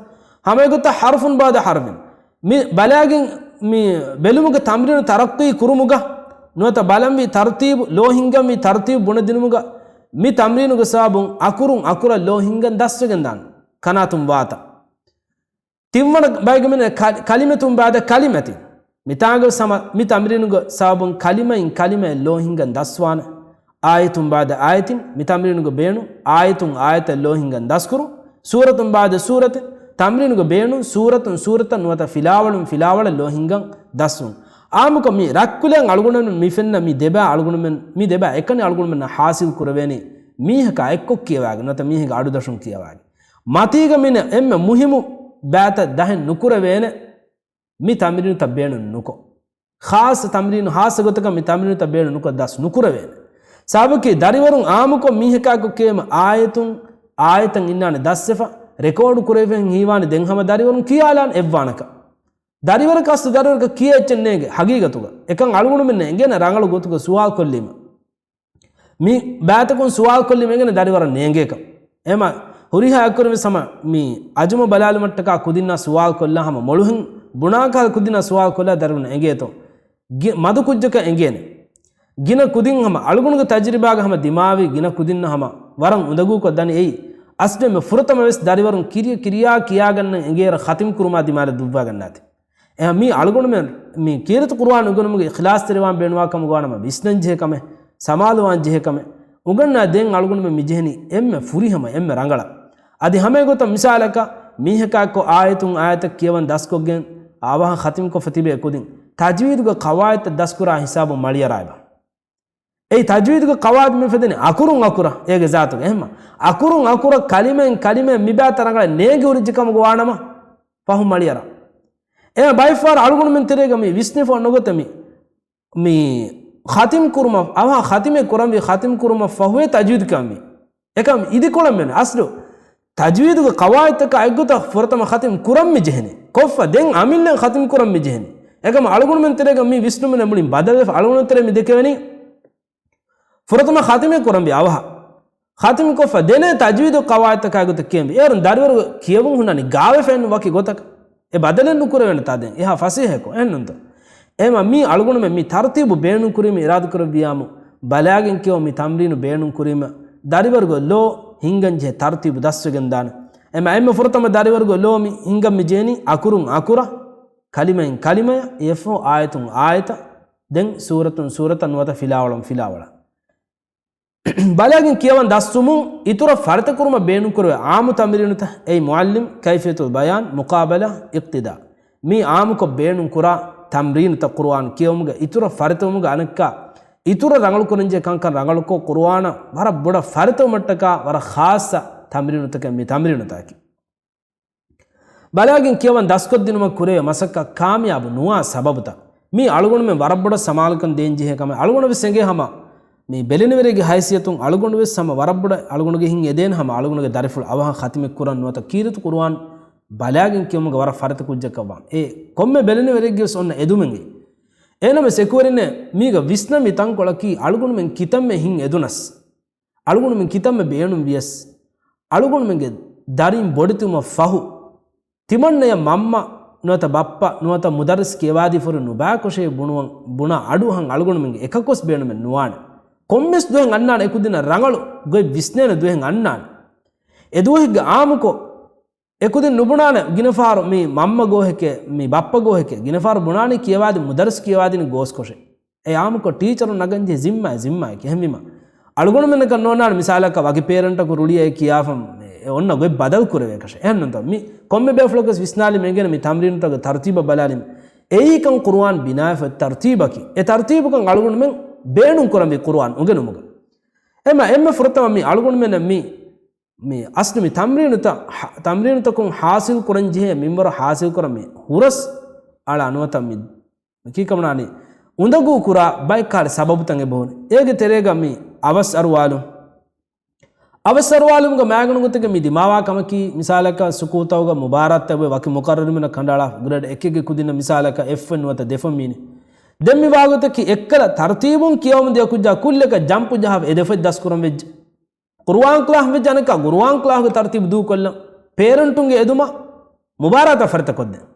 ހަމަ އެގޮތަށް ޙަރުފުން ބައުދަ ޙަރުފިން. މި ބަލާގެން މި ބެލުމުގެ ތަމްރީނު ތަރައްޤީ ކުރުމުގަ ނުވަތަ ބަލަންވީ ތަރުތީބު، ލޯ ހިންގަންވީ ތަރުތީބު ބުނެދިނުމުގަ މި ތަމްރީނުގެ ސަބަބުން އަކުރުން އަކުރަށް ލޯ ހިންގަން ދަސްވެގެން ދާނެ. ކަނާތުން ވާތަ. ތިންވަނަ ބައިގެ މިނެ ކަ، ކަލިމަތުން ބާދަ ކަލިމަތިން. މިތާނގަ ސަމަ، މި ތަމްރީނުގެ ސަބަބުން ކަލިމައިން ކަލިމައެއް ލޯ ހިންގަން ދަސްވާނެ. އާޔަތުން ބާދަ އާޔަތިން، މި ތަމްރީނުގެ ބޭނުން އާޔަތުން އާޔަތަށް ލޯ ހިންގަން ދަސްކުރުން. ސޫރަތުން ބާދަ ސޫރަތެއް، ތަމްރީނުގެ ބޭނުން ސޫރަތުން ސޫރަތަށް ނުވަތަ ފިލާވަޅުން ފިލާވަޅަށް ލޯ ހިންގަން ދަސްވުން. އާއްމުކޮށް މި ރަތްކުލައިން އަޅުގަނޑުމެން މި ފެންނަ މި ދެބައި އަޅުގަނޑުމެން، މި ދެބައި އެކަނި އަޅުގަނޑުމެންނަށް ޙާޞިލް ކުރެވޭނީ މީހަކާ އެއްކޮށް ކިޔަވާގެން ނުވަތަ މީހެއްގެ އަޑުދަށުން ކިޔަވާގެން. މަތީގަ މިނަ އެންމެ މުހިއްމު ބައިތައް ދަހެއް ނުކުރެވޭނެ މި ތަމްރީނުތައް ބޭނުން ނުކޮށް. ޚާއްޞަ ތަމްރީނު، ޚާއްޞަ ގޮތަކަށް މި ތަމްރީނުތައް ބޭނުން ނުކޮށް ދަސް ނުކުރެވޭނެ. ސަބަބަކީ ދަރިވަރުން އާއްމުކޮށް މީހަކާއެކު ކިޔޭމަ އާޔަތުން، އާޔަތަށް އިންނާނެ ދަސްވެފަ، ރެކޯޑު ކުރެވިފައި ހީވާނެ ދެން ހަމަ ދަރިވަރުން ކިޔާލާނެ އެއްވާނަކަށް. ދަރިވަރަކަށް އަސްލު ދަރިވަރަކަށް ކިޔޭ އެއްޗެއް ނޭނގެ ހަގީގަތުގަ. އެކަން އަޅުގަނޑުމެންނަށް އެނގޭނެ ރަނގަޅު ގޮތުގަ ސުވާލު ކޮށްލީމަ. މި ބައިތަކުން ސުވާލު ކޮށްލީމަ އެނގޭނެ ދަރިވަރަށް ނޭނގޭކަން. އެމަ ހުރިހާ އެކުރިން ވެސް ހަމަ މި އަޖުމަ ބަލާލުމަށްޓަކާ ކުދިންނާ ސުވާލު ކޮށްލާ ހަމަ މޮޅުހެން ބުނާކަހަލަ ކުދިންނާ ސުވާލު ކޮށްލާ ދަރިވަރުން އެނގޭތޯ. ގި، މަދު ކުއްޖަކަށް އެނގޭނެ. ގިނަ ކުދިން ހަމަ އަޅުގަނޑުގެ ތަޖުރިބާގަ ހަމަ ދިމާވި ގިނަ ކުދިންނަށް ހަމަ ވަރަށް އުނދަގޫކޮށް ދަނީ އެއީ، އަސްލު އެންމެ ފުރަތަމަ ވެސް ދަރިވަރުން ކިރިޔަ ކިރިޔާ ކިޔާގަންނަން އެނގޭއިރަށް ޚަތިމް ކުރުމާ ދިމާލަށް ދުއްވާގަންނާތީ. އެހާ މީ އަޅުގަނޑުމެން މި ކީރިތި ޤުރުއާން އުނގެނުމުގެ އިޚްލާޞްތެރިވާން ބޭނުންވާ ކަމަށް ގޮވާނަމަ ވިސްނަން ޖެހޭ ކަމެއް، ސަމާލުވާން ޖެހޭ ކަމެއް، އުނގަންނާ ދެން އަޅުގަނޑުމެން މި ޖެހެނީ އެންމެ ފުރިހަމަ އެންމެ ރަނގަޅަށް. އަދި ހަމައެގޮތަށް މިސާލަކަށް މީހަކާއެއްކޮށް އާޔަތުން އާޔަތަށް ކިޔަވަން ދަސްކޮށްގެން އަވަހަށް ޚަތިމްކޮށްފަ ތިބޭ ކުދިން ތަޖްވީދުގެ ޤަވާޢިދުތައް ދަސްކުރާ ހިސާބުން މަޅިއަރާއިބަ. އެއީ ތަޖްވީދުގެ ޤަވާޢިދު މި ފެދެނީ އަކުރުން އަކުރަށް އޭގެ ޒާތުގަ. އެހެންމަ އަކުރުން އަކުރަށް ކަލިމައިން ކަލިމައަށް މި ބާތައް ރަނގަޅަށް ނޭނގި ހުރިއްޖެ ކަމަށް ގޮވާނަމަ ފަހުން މަޅިއަރާ. އެ ބައެއްފަހަރަށް އަޅުގަނޑުމެން ތެރޭގަ މި ވިސްނިފަ ނުގޮތެ މި، މި ޚަތިމް ކުރުމަށް، އަވަހަށް ޚަތިމެއް ކުރަންވީ، ޚަތިމް ކުރުމަށް ފަހުވޭ ތަޖްވީދު ކަންވީ. އެކަމް އިދިކޮޅަށް މެން އަސްލު ތަޖްވީދުގެ ޤަވާޢިދުތަކާ އެއްގޮތަށް ފުރަތަމަ ޚަތިމް ކުރަން މި ޖެހެނީ. ކޮށްފަ ދެން އަމިއްލައިން ޚަތިމް ކުރަން މި ޖެހެނީ. އެކަމް އަޅުގަނޑުމެން ތެރޭގަ މި ވިސްނުމުން މުޅިން ބަދަލުވެފަ. އަޅުގަނޑު ތެރޭ މި ދެކެވެނީ ފުރަތަމަ ޚަތިމެއް ކުރަންވީ އަވަހަށް. ޚަތިމް ކޮށްފަ ދެނެ ތަޖްވީދު ޤަވާޢިދުތަކާ ގޮތަށް ކިޔަންވީ. އޭރުން ދަރިވަރު ކިޔެވުން ހުންނާނީ ގާވެފައެއްނު ވަކި ގޮތަކަށް. އެ ބަދަލެއް ނުކުރެވޭނެތާ ދެން އެހާ ފަސޭހައަކު. އެހެންނުންތޯ؟ އެހެމަ މީ އަޅުގަނޑުމެން މި ތަރުތީބު ބޭނުންކުރީމަ އިރާދަކުރެއްވިޔާމު، ބަލާގެން ކިޔަވަ މި ތަމްރީނު ބޭނުންކުރީމަ، ދަރިވަރުގެ ލޯ ހިންގަން ޖެހޭ ތަރުތީބު ދަސްވެގެން ދާނެ. އެމަ އެންމެ ފުރަތަމަ ދަރިވަރުގެ ލޯ މި ހިންގަން މި ޖެހެނީ އަކުރުން އަކުރަށް، ކަލިމައިން ކަލިމަޔަށް، އެއަށްފަހު އާޔަތުން އާޔަތަށް، ދެން ސޫރަތުން ސޫރަތަށް ނުވަތަ ފިލާވަޅުން ފިލާވަޅަށް. ބަލާގެން ކިޔަވަން ދަސްވުމުން އިތުރަށް ފަރިތަކުރުމަށް ބޭނުންކުރެވޭ އާއްމު ތަމްރީނުތައް އެއީ މުޢައްލިމް، ކައިފިޔަތުލް ބަޔާން، މުޤާބަލާ، އިޤްތިދާ. މީ އާއްމުކޮށް ބޭނުންކުރާ ތަމްރީނުތައް ޤުރުއާން ކިޔެވުމުގަ އިތުރަށް ފަރިތަވުމުގަ އަނެއްކާ އިތުރަށް ރަނގަޅުކުރަންޖެހޭ ކަންކަން ރަނގަޅުކޮށް، ޤުރުއާނަށް ވަރަށް ބޮޑަށް ފަރިތަވުމަށްޓަކާ ވަރަށް ޚާއްޞަ ތަމްރީނުތަކެއް މި ތަމްރީނުތަކަކީ. ބަލާގެން ކިޔަވަން ދަސްކޮށްދިނުމަށް ކުރެވޭ މަސައްކަތް ކާމިޔާބު ނުވާ ސަބަބުތައް. މީ އަޅުގަނޑުމެން ވަރަށް ބޮޑަށް ސަމާލުކަން ދޭންޖެހޭ ކަމެއް. އަޅުގަނޑު ވެސް އެނގޭ ހަމަ މި ބެލެނިވެރިއެއްގެ ހައިސިއްޔަތުން އަޅުގަނޑު ވެސް ހަމަ ވަރަށް ބޮޑަށް އަޅުގަނޑުގެ ހިތް އެދޭނެ ހަމަ އަޅުގަނޑުގެ ދަރިފުޅު އަވަހަށް ޚަތިމެއް ކުރަން ނުވަތަ ކީރިތި ޤުރުއާން ބަލާގެން ކިޔުމުގެ ވަރަށް ފަރިތަ ކުއްޖަކަށްވާން. އެ ކޮންމެ ބެލެނިވެރިއެއްގެ ވެސް އޮންނަ އެދުމެއްގެ. އެހެންނަމަވެސް އެކުވެރިންނޭ މީގަ ވިސްނަންވީ ތަންކޮޅަކީ އަޅުގަނޑުމެން ކިތަންމެ ހިތް އެދުނަސް، އަޅުގަނޑުމެން ކިތަންމެ ބޭނުން ވިޔަސް، އަޅުގަނޑުމެންގެ ދަރިން ބޮޑެތިވުމަށް ފަހު، ތިމަންނަޔަށް މަންމަ ނުވަތަ ބައްޕަ ނުވަތަ މުދައްރިސް ކިޔަވާދީފަހުރި ނުބާކޮށޭ ބުނުވަން، ބުނާ އަޑުއަހަން އަޅުގަނޑުމެންގެ އެކަކުވެސް ބޭނުމެއް ނުވާނެ. ކޮންމެސް ދުވަހެއް އަންނާނެ އެކުދިންނަށް ރަނގަޅު ގޮތް ވިސްނޭނެ ދުވަހެއް އަންނާނެ. އެ ދުވަހެއްގެ އާއްމުކޮށް، އެކުދިން ނުބުނާނެ ގިނަފަހަރު މި މަންމަ ގޯހެކޭ، މި ބައްޕަ ގޯހެކޭ، ގިނަފަހަރު ބުނާނީ ކިޔަވާދިން މުދައްރިސް ކިޔަވާދިން ގޯސްކޮށޭ. އެ އާއްމުކޮށް ޓީޗަރުން ނަގަންޖެހޭ ޒިންމާއެއް، ޒިންމާއެކޭ. އެހެންވީމަ އަޅުގަނޑުމެންނަކަށް ނޯންނާނެ މިސާލަކަށް ވަކި ޕޭރެންޓަކު ރުޅިއައި ކިޔާފަ އެ އޮންނަ ގޮތް ބަދަލު ކުރެވޭކަށެއް. އެހެންނުންތޯ؟ މި ކޮންމެ ބޭފުޅަކުވެސް ވިސްނާލީމަ އެނގޭނެ މި ތަމްރީނުތަކުގެ ތަރުތީބަށް ބަލާލީމަ. އެއީކަން ޤުރުއާން ބިނާވެފަ ތަރުތީބަކީ. އެ ތަރުތީބުކަން އަޅުގަނޑުމެން ބޭނުން ކުރަންވީ ޤުރުއާން އުނގެނުމުގަ. އެމަ އެންމެ ފުރަތަމަ މި އަޅުގަނޑުމެންނަށް މި މި އަސްލު މި ތަމްރީނުތައް، ތަމްރީނުތަކުން ޙާޞިލް ކުރަން ޖެހޭ މިންވަރު ޙާޞިލް ކުރަން މި ހުރަސް އަޅާ ނުވަތަ މި ކީކަމަނާނީ އުނދަގޫ ކުރާ ބައެއް ކަހަލަ ސަބަބުތައް އެބަހުރި. އޭގެ ތެރޭގަ މި އަވަސް އަރުވާލުން. އަވަސް އަރުވާލުމުގަ މާގަނޑުގޮތެއްގަ މި ދިމާވާ ކަމަކީ، މިސާލަކަށް ސުކޫލްތަކުގަ މުބާރާތްތައް ވެ ވަކި މުޤައްރަރު މިނަށް ކަނޑައަޅާ ގްރޭޑް އެކެއްގެ ކުދިންނަށް މިސާލަކަށް އެފް ވަން ނުވަތަ ދެ ފަން މީނި. ދެން މި ވާގޮތަކީ އެއްކަލަ ތަރުތީބުން ކިޔަވަމުން ދިޔަ ކުއްޖާ ކުއްލިއަކަށް ޖަމްޕު ޖަހާފަ އެ ދެފަތް ދަސްކުރަން ވެއްޖެ. ޤުރުއާން ކްލާހް ވެއްޖެ އަނެއްކާ ޤުރުއާން ކްލާހްގެ ތަރުތީބު ދޫކޮށްލަން. ޕޭރެންޓުންގެ އެދުމަށް މުބާރާތަށް ފަރިތަކޮށްދޭން.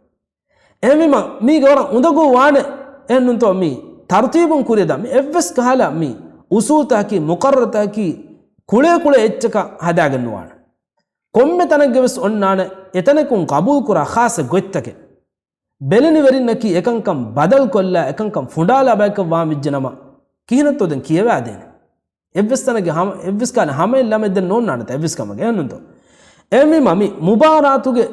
އެހެންވީމަ މީގެ ވަރަށް އުނދަގޫ ވާނެ. އެހެންނުންތޯ މި ތަރުތީބުން ކުރިއަށް ދާ މި އެއްވެސް ކަހަލަ މި އުސޫލްތަކަކީ މުޤައްރަރުތަކަކީ ކުޅޭ ކުޅޭ އެއްޗަކަށް ހަދާގެން ނުވާނެ. ކޮންމެ ތަނެއްގަ ވެސް އޮންނާނެ އެތަނަކުން ޤަބޫލުކުރާ ޚާއްޞަ ގޮތްތަކެއް. ބެލެނިވެރިންނަކީ އެކަންކަން ބަދަލުކޮށްލާ، އެކަންކަން ފުނޑާލާ ބަޔަކަށް ވާން ވެއްޖެނަމަ، ކިހިނެއްތޯ ދެން ކިޔަވާދޭނެ؟ އެއްވެސް ތަނެއްގެ ހަމަ، އެއްވެސް ކާލެ ހަމައެއް ލަމެއް ދެން ނޯންނާނެތަ؟ އެއްވެސް ކަމެއް އެހެންނުންތޯ؟ އެހެންވީމަ މި މުބާރާތުގެ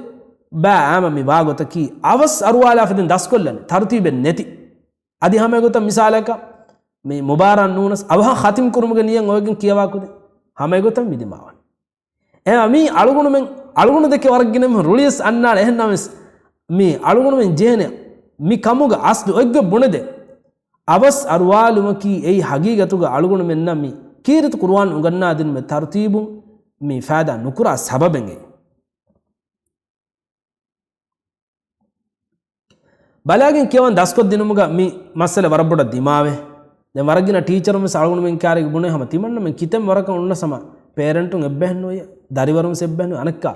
ބައި އާމަ މި ވާގޮތަކީ އަވަސް އަރުވާލާފަ ދެން ދަސްކޮށްލަނީ ތަރުތީބެއް ނެތި. އަދި ހަމައެގޮތަށް މިސާލަކަށް މި މުބާރާތް ނޫނަސް އަވަހަށް ޚަތިމް ކުރުމުގެ ނިޔަތް އޮވެގެން ކިޔަވާ ކުދިން ހަމައެގޮތަށް މި ދިމާވަނީ. އެ މީ އަޅުގަނޑުމެން، އަޅުގަނޑު ދެކެ ވަރަށް ގިނަ މީހުން ރުޅިޔަސް އަންނާނެ. އެހެންނަމަވެސް މީ އަޅުގަނޑުމެން ޖެހޭނެ މި ކަމުގެ އަސްލު އޮތްގޮތް ބުނެދޭ. އަވަސް އަރުވާލުމަކީ އެއީ ހަގީގަތުގަ އަޅުގަނޑުމެންނަށް މި ކީރިތި ޤުރުއާން އުނގަންނާދިނުމެ ތަރުތީބުން މި ފައިދާ ނުކުރާ ސަބަބެއްގެ. ބަލާގެން ކިޔަވަން ދަސްކޮށްދިނުމުގަ މި މައްސަލަ ވަރަށް ބޮޑަށް ދިމާވޭ. ދެން ވަރަށް ގިނަ ޓީޗަރުން ވެސް އަޅުގަނޑުމެން ކާރިގަ ބުނޭ ހަމަ ތިމަންނަމެން ކިތަންމެ ވަރަކަށް އޮންނަސް ހަމަ ޕޭރެންޓުން އެއްބަހެއްނުވެ، ދަރިވަރުން ވެސް އެއްބަހެއްނުވެ. އަނެއްކާ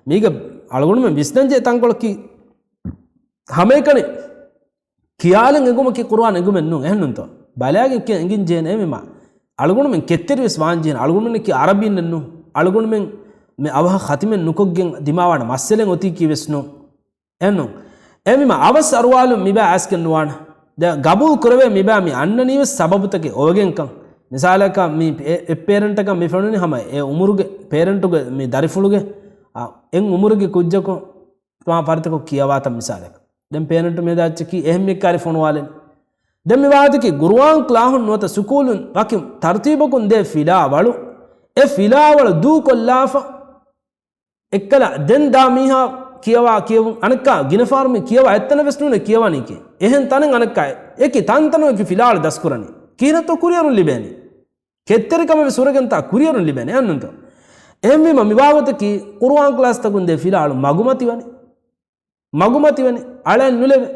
މީގަ އަޅުގަނޑުމެން ވިސްނަންޖެހޭ ތަންކޮޅަކީ ހަމައެކަނި ކިޔާލަން އެނގުމަކީ ޤުރުއާން އެނގުމެއް ނޫން. އެހެންނުންތޯ؟ ބަލާގެން ކިޔަން އެނގިން ޖެހޭނެ އެހެންވީމަ. އަޅުގަނޑުމެން ކެތްތެރިވެސް ވާންޖެހޭނެ. އަޅުގަނޑުމެންނަކީ އަރަބީންނެއްނު. އަޅުގަނޑުމެން މި އަވަހަށް ޚަތިމެއް ނުކޮށްގެން ދިމާވާނެ މައްސަލައެއް އޮތީކީ ވެސް ނޫން. އެއްނޫން. އެހެންވީމަ އަވަސް އަރުވާލުން މިބާ އައިސްގެން ނުވާނެ. ދެ ގަބޫލު ކުރެވޭ މިބާ މި އަންނަނީވެސް ސަބަބުތަކެއް އޮވެގެންކަން. މިސާލަކަށް މި އެ، އެއް ޕޭރެންޓަކަށް މި ފެނުނީ ހަމަ އެ އުމުރުގެ ޕޭރެންޓުގެ މި ދަރިފުޅުގެ، އާ، އެއް އުމުރުގެ ކުއްޖަކު ތަމާ ފަރިތަކޮށް ކިޔަވާތަން މިސާލަކަށް. ދެން ޕޭރެންޓު މި ދާއްޗަކީ އެހެން މިއްކާރި ފޮނުވާލެން. ދެން މި ވާހަކަކީ ގުރުއާން ކްލާހުން ނުވަތަ ސުކޫލުން ވަކި ތަރުތީބަކުން ދޭ ފިލާވަޅު، އެ ފިލާވަޅު ދޫކޮށްލާފަ، އެއްކަލަ ދެން ދާ މީހާ ކިޔަވާ ކިޔެވުން، އަނެއްކާ ގިނަ ފަހަރު މި ކިޔަވާ އެއްތަނެއް ވެސް ނޫނޭ ކިޔަވަނީކީ. އެހެން ތަނެއް އަނެއްކާ އެކި ތަންތަނު އެކި ފިލާވަޅު ދަސްކުރަނީ. ކިހިނެއްތޯ ކުރިއެރުން ލިބޭނީ. ކެތްތެރިކަމެއް ވެސް ހުރެގެންތާ ކުރިއެރުން ލިބޭނެ އެއްނުންތޯ؟ އެހެންވީމަ މި ވާގޮތަކީ ޤުރުއާން ކްލާސްތަކުން ދޭ ފިލާވަޅު މަގުމަތިވަނީ. މަގުމަތިވަނީ. އަޅައެއް ނުލެވޭ.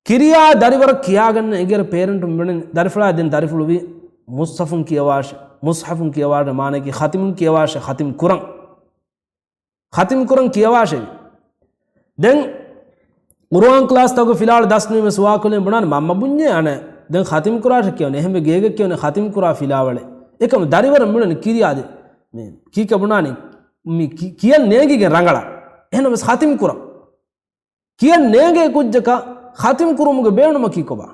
ކިރިޔާ ދަރިވަރަށް ކިޔާގަންނަ އެނގޭރު ޕޭރެންޓުން ބުނަނީ ދަރިފުޅާ ދެން ދަރިފުޅުވީ މުޞްޙަފުން ކިޔަވާށޭ. މުޞްޙަފުން ކިޔަވާށޭ މާނައަކީ ޚަތިމުން ކިޔަވާށޭ، ޚަތިމް ކުރަން. ޚަތިމް ކުރަން ކިޔަވާށެވި. ދެން ޤުރުއާން ކްލާސްތަކުގެ ފިލާވަޅު ދަސްނުވީމަ ސުވާލުކޮށްލެން ބުނާނެ މަންމަ ބުންޏޭ އަނެއް. ދެން ޚަތިމް ކުރާށޭ ކިޔަވަނީ. އެހެންވެ ގޭގަ ކިޔަވަނީ ޚަތިމް ކުރާ ފިލާވަޅެއް. އެކަމަ ދަރިވަރަށް މިއުޅެނީ ކިރިޔާ ދެ. މި ކީކޭ ބުނާނީ؟ މި ކި-، ކިޔަން ނޭނގިގެން ރަނގަޅަށް. އެހެންނަމަވެސް ޚަތިމް ކުރަން. ކިޔަން ނޭނގޭ ކުއްޖަކަށް ޚަތިމް ކުރުމުގެ ބޭނުމަކީ ކޮބާ؟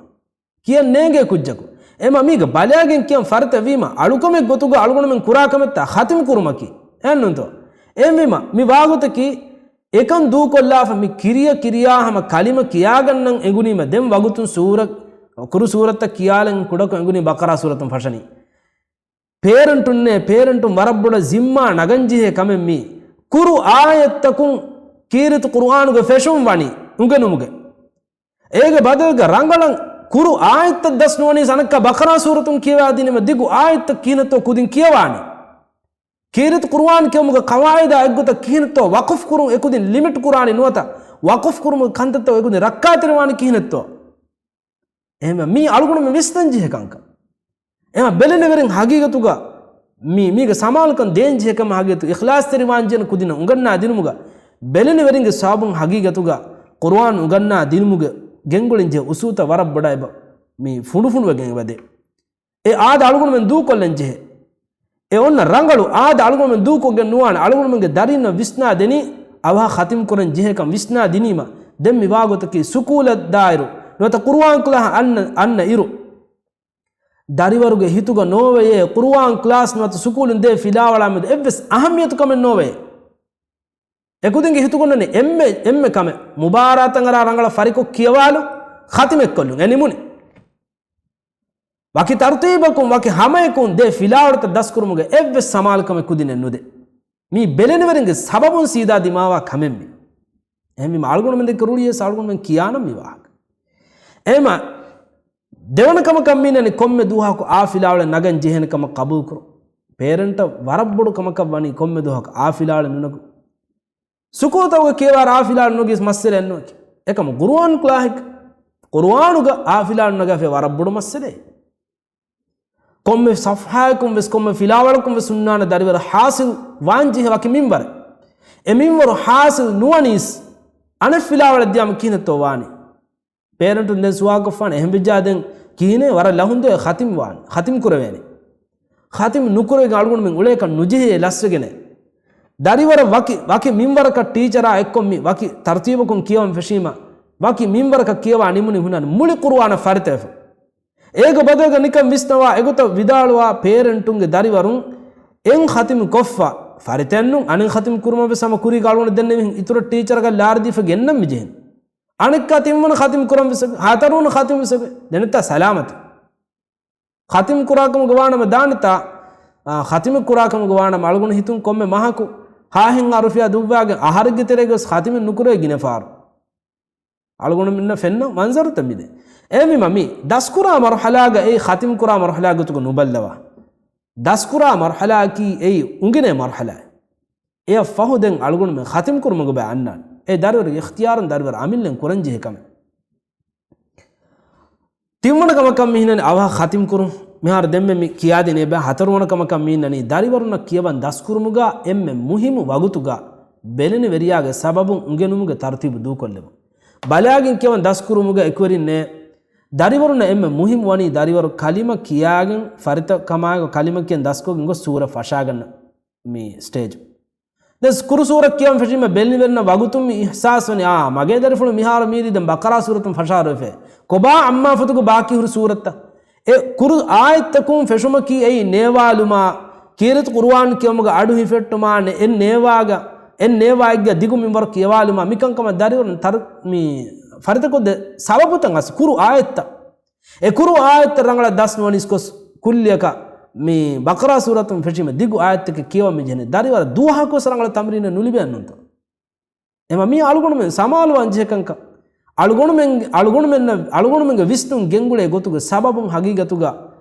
ކިޔަން ނޭނގޭ ކުއްޖަކު. އެމަ މީގަ ބަލާގެން ކިޔަން ފަރިތަވީމަ، އަޅުކަމެއް ގޮތުގަ އަޅުގަނޑުމެން ކުރާ ކަމެއްތާ ޚަތިމް ކުރުމަކީ. އެހެންނޫންތޯ؟ އެހެންވީމަ، މި ވާގޮތަކީ އެކަން ދޫކޮށްލާފަ މި ކިރިޔަ ކިރިޔާ ހަމަ ކަލިމަ ކިޔާގަންނަން އެނގުނީމަ، ދެން ވަގުތުން ސޫރަ، ކުރު ސޫރަތަށް ކިޔާލަން ކުޑަކޮށް އެނގުނީ ބަޤަރާ ސޫރަތުން ފަށަނީ. ޕޭރެންޓުންނޭ، ޕޭރެންޓުން ވަރަށް ބޮޑަށް ޒިންމާ ނަގަންޖެހޭ ކަމެއް މީ. ކުރު އާޔަތްތަކުން ކީރިތި ޤުރުއާނުގެ ފެށުން ވަނީ އުނގެނުމުގެ. އޭގެ ބަދަލުގަ ރަނގަޅަށް ކުރު އާޔަތްތައް ދަސް ނުވަނީސް އަނެއްކާ ބަޤަރާ ސޫރަތުން ކިޔަވާދިނީމަ ދިގު އާޔަތްތައް ކިހިނެއްތޯ ކުދިން ކިޔަވާނީ. ކީރިތި ޤުރުއާން ކިޔުމުގެ ޤަވާއިދާ އެއްގޮތަށް ކިހިނެއްތޯ ވަޤުފް ކުރުން އެކުދިން ލިމިޓް ކުރާނީ ނުވަތަ ވަޤުފް ކުރުމުގެ ކަންތައްތައް އެކުދިން ރައްކާތެރިވާނީ ކިހިނެއްތޯ. އެހެންވެ މީ އަޅުގަނޑުމެން ވިސްނަން ޖެހޭ ކަންކަން. އެހެން ބެލެނިވެރިން ހަގީގަތުގަ މީ، މީގެ ސަމާލުކަން ދޭން ޖެހޭ ކަމަށް ހަގީގަތު އިޚްލާޞްތެރިވާން ޖެހޭނެ ކުދިންނަށް އުނގަންނާ ދިނުމުގަ ބެލެނިވެރިންގެ ސަބަބުން ހަގީގަތުގަ ޤުރުއާން އުނގަންނާ ދިނުމުގެ ގެންގުޅެން ޖެހޭ އުސޫލްތައް ވަރަށް ބޮޑަށް އެބަ މީ ފުނޑުފުނޑުވެގެން އެބަދޭ. އެ އާދަ އަޅުގަނޑުމެން ދޫކޮށްލަން ޖެހޭ. އެ އޮންނަ ރަނގަޅު އާދަ އަޅުގަނޑުމެން ދޫކޮށްގެން ނުވާނެ. އަޅުގަނޑުމެންގެ ދަރީންނަށް ވިސްނާ ދެނީ އަވަހަށް ޚަތިމް ކުރަން ޖެހޭކަން ވިސްނާ ދިނީމަ، ދެން މި ވާގޮތަކީ ސުކޫލަށް ދާއިރު ނުވަތަ ޤުރުއާން ކްލާހަށް އަންނަ، އަންނަ އިރު، ދަރިވަރުގެ ހިތުގަ ނޯވެޔޭ ޤުރުއާން ކްލާސް ނުވަތަ ސުކޫލުން ދޭ ފިލާވަޅާ މެދު އެއްވެސް އަހައްމިޔަތު ކަމެއް ނޯވެޔޭ. އެކުދިންގެ ހިތުގަ އޮންނަނީ އެންމެ، އެންމެ ކަމެއް މުބާރާތަށް އަރާ ރަނގަޅަށް ފަރިކޮށް ކިޔަވާލު، ޚަތިމެއްކޮށްލުން. އެ ނިމުނީ. ވަކި ތަރުތީބަކުން، ވަކި ހަމަޔަކުން ދޭ ފިލާވަޅުތައް ދަސްކުރުމުގެ އެއްވެސް ސަމާލުކަމެއް ކުދިންނެއް ނުދޭ. މީ ބެލެނިވެރިންގެ ސަބަބުން ސީދާ ދިމާވާ ކަމެއް މީ. އެހެންވީމަ އަޅުގަނޑުމެން ދެކެ ރުޅިޔަސް އަޅުގަނޑުމެން ކިޔާނަން މި ވާހަކަ. އެހެމަ ދެވަނަ ކަމަކަށް މީނަނީ ކޮންމެ ދުވަހަކު އާ ފިލާވަޅެއް ނަގަން ޖެހޭނެ ކަމަށް ޤަބޫލުކުރުން. ޕޭރެންޓަށް ވަރަށް ބޮޑު ކަމަކަށް ވަނީ ކޮންމެ ދުވަހަކު އާ ފިލާވަޅެއް ނުނަގުން. ސުކޫލުތަކުގަ ކިޔަވާ އާ ފިލާވަޅު ނުގިސް މައްސަލައެއް ނުވަކި. އެކަމު ޤުރުއާން ކްލާހެއް، ޤުރުއާނުގަ އާ ފިލާވަޅު ނަގާފައި ވަރަށް ބޮޑު މައްސަލައެއް. ކޮންމެ ޞަފްޙާއަކުން ވެސް، ކޮންމެ ފިލާވަޅަކުން ވެސް ހުންނާނެ ދަރިވަރު ޙާޞިލް ވާންޖެހޭ ވަކި މިންވަރެއް. އެ މިންވަރު ޙާޞިލް ނުވަނީސް، އަނެއް ފިލާވަޅެއް ދިޔާމަ ކިހިނެއްތޯ ވާނީ؟ ޕޭރެންޓުން ދެން ސުވާލުކޮށްފާނެ، އެހެންވެއްޖާ ދެން ކިހިނެއް ވަރަށް ލަހުންދޭ ޚަތިމް ވާން، ޚަތިމް ކުރެވޭނެ. ޚަތިމް ނުކުރެވިގެން އަޅުގަނޑުމެން އުޅޭކަށް ނުޖެހޭ ލަސްވެގެނެއް. ދަރިވަރަށް ވަކި، ވަކި މިންވަރަކަށް ޓީޗަރާ އެއްކޮށް މި ވަކި ތަރުތީބަކުން ކިޔަވަން ފެށީމަ، ވަކި މިންވަރަކަށް ކިޔަވާ ނިމުނީ ހުންނާނެ މުޅި ޤުރުއާނަށް ފަރިތަވެފަ. އޭގެ ބަދަލުގަ ނިކަން ވިސްނަވާ އެގޮތަށް ވިދާޅުވާ ޕޭރެންޓުންގެ ދަރިވަރުން އެން ޚަތިމް ކޮށްފަ ފަރިތައެއްނު، އަނެއް ޚަތިމް ކުރުމަށް ވެސް ހަމަ ކުރީގަ އަޅުގަނޑު ދެންނެވި އިތުރަށް ޓީޗަރަކަށް ލާރިދީފަ ގެންނަން މިޖެހެން. އަނެއްކާ ތިންވަނަ ޚަތިމް ކުރަން ވެސް އެބެ، ހަތަރުވަނަ ޚަތިމް ވެސް އެބެ. ދެންނެތާ ސަލާމަތެއް. ޚަތިމް ކުރާކަމުގަ ވާނަމަ ދާނެތާ، އާ، ޚަތިމް ކުރާކަމުގަ ވާނަމަ އަޅުގަނޑު ހިތުން ކޮންމެ މަހަކު ހާހެއްހާ ރުފިޔާ ދުއްވާގެން އަހަރެއްގެ ތެރޭގަ ވެސް ޚަތިމެއް ނުކުރޭ ގިނަ ފަހަރު. އަޅުގަނޑުމެންނަށް ފެންނަ މަންޒަރުތައް މިދޭ. އެހެންވީމަ މި ދަސްކުރާ މަރުޙަލާގަ އެއީ ޚަތިމް ކުރާ މަރުޙަލާ ގޮތުގަ ނުބައްލަވާ. ދަސްކުރާ މަރުޙަލާއަކީ އެއީ އުނގެނޭ މަރުޙަލާއެއް. އެއަށް ފަހު ދެން އަޅުގަނޑުމެން ޚަތިމް ކުރުމުގަ ބައި އަންނާނެ. އެ ދަރިވަރުގެ އިޚްތިޔާރުން ދަރިވަރު އަމިއްލައިން ކުރަންޖެހޭ ކަމެއް. ތިންވަނަ ކަމަކަށް މިހިނަނީ އަވަހަށް ޚަތިމް ކުރުން. މިހާރު ދެންމެ މި ކިޔާދިނީ އެބަ. ހަތަރުވަނަ ކަމަކަށް މިހިނަނީ ދަރިވަރުންނަށް ކިޔަވަން ދަސްކުރުމުގަ އެންމެ މުހިއްމު ވަގުތުގަ ބެލެނިވެރިޔާގެ ސަބަބުން އުނގެނުމުގެ ތަރުތީބު ދޫކޮށްލެވުން. ބަލާގެން ކިޔަވަން ދަސްކުރުމުގަ އެކުވެރިންނޭ ދަރިވަރުންނަށް އެންމެ މުހިންމު ވަނީ ދަރިވަރު ކަލިމަ ކިޔާގެން ފަރިތަ ކަމާއެކު ކަލިމަ ކިޔަން ދަސްކޮށްގެން ގޮސް ސޫރަ ފަށާގަންނަ މި ސްޓޭޖު. ދެން ކުރު ސޫރަ ކިޔަން ފެށީމަ ބެލިނިވެރިންނަށް ވަގުތުން މި އިޙްސާސް ވަނީ، އާ، މަގޭ ދަރިފުޅު މިހާރު މީރީ ދެން ބަޤަރާ ސޫރަތުން ފަށާރުވެފޭ. ކޮބާ ޢައްމާ ފޮތުގެ ބާކީ ހުރި ސޫރަތްތައް؟ އެ ކުރު އާޔަތްތަކުން ފެށުމަކީ އެއީ ނޭވާލުމާ، ކީރިތި ޤުރުއާން ކިޔުމުގެ އަޑު ހިފެއްޓުމާ، އެ ނޭވާގަ، އެ ނޭވާއެއްގަ ދިގު މިންވަރު ކިޔަވާލުމާ، މިކަންކަމަށް ދަރިވަރުން ތަރ-، މި ފަރިތަކޮށްދޭ ސަބަބުތައް އަސް ކުރު އާޔަތްތައް. އެ ކުރު އާޔަތްތައް ރަނގަޅަށް ދަސް ނުވަނީސް ގޮސް ކުއްލިއަކަށް މި ބަޤަރާ ސޫރަތުން ފެށީމަ ދިގު އާޔަތްތަކެއް ކިޔަވަން މި ޖެހެނީ. ދަރިވަރަށް ދުވަހަކުވެސް ރަނގަޅަށް ތަމްރީނެއް ނުލިބޭން ނޫންތޯ؟ އެމަ މީ އަޅުގަނޑުމެން ސަމާލުވާން ޖެހޭ ކަންކަން. އަޅުގަނޑުމެން، އަޅުގަނޑުމެންނަށް، އަޅުގަނޑުމެންގެ ވިސްނުން ގެންގުޅޭ ގޮތުގެ ސަބަބުން ހަގީގަތުގަ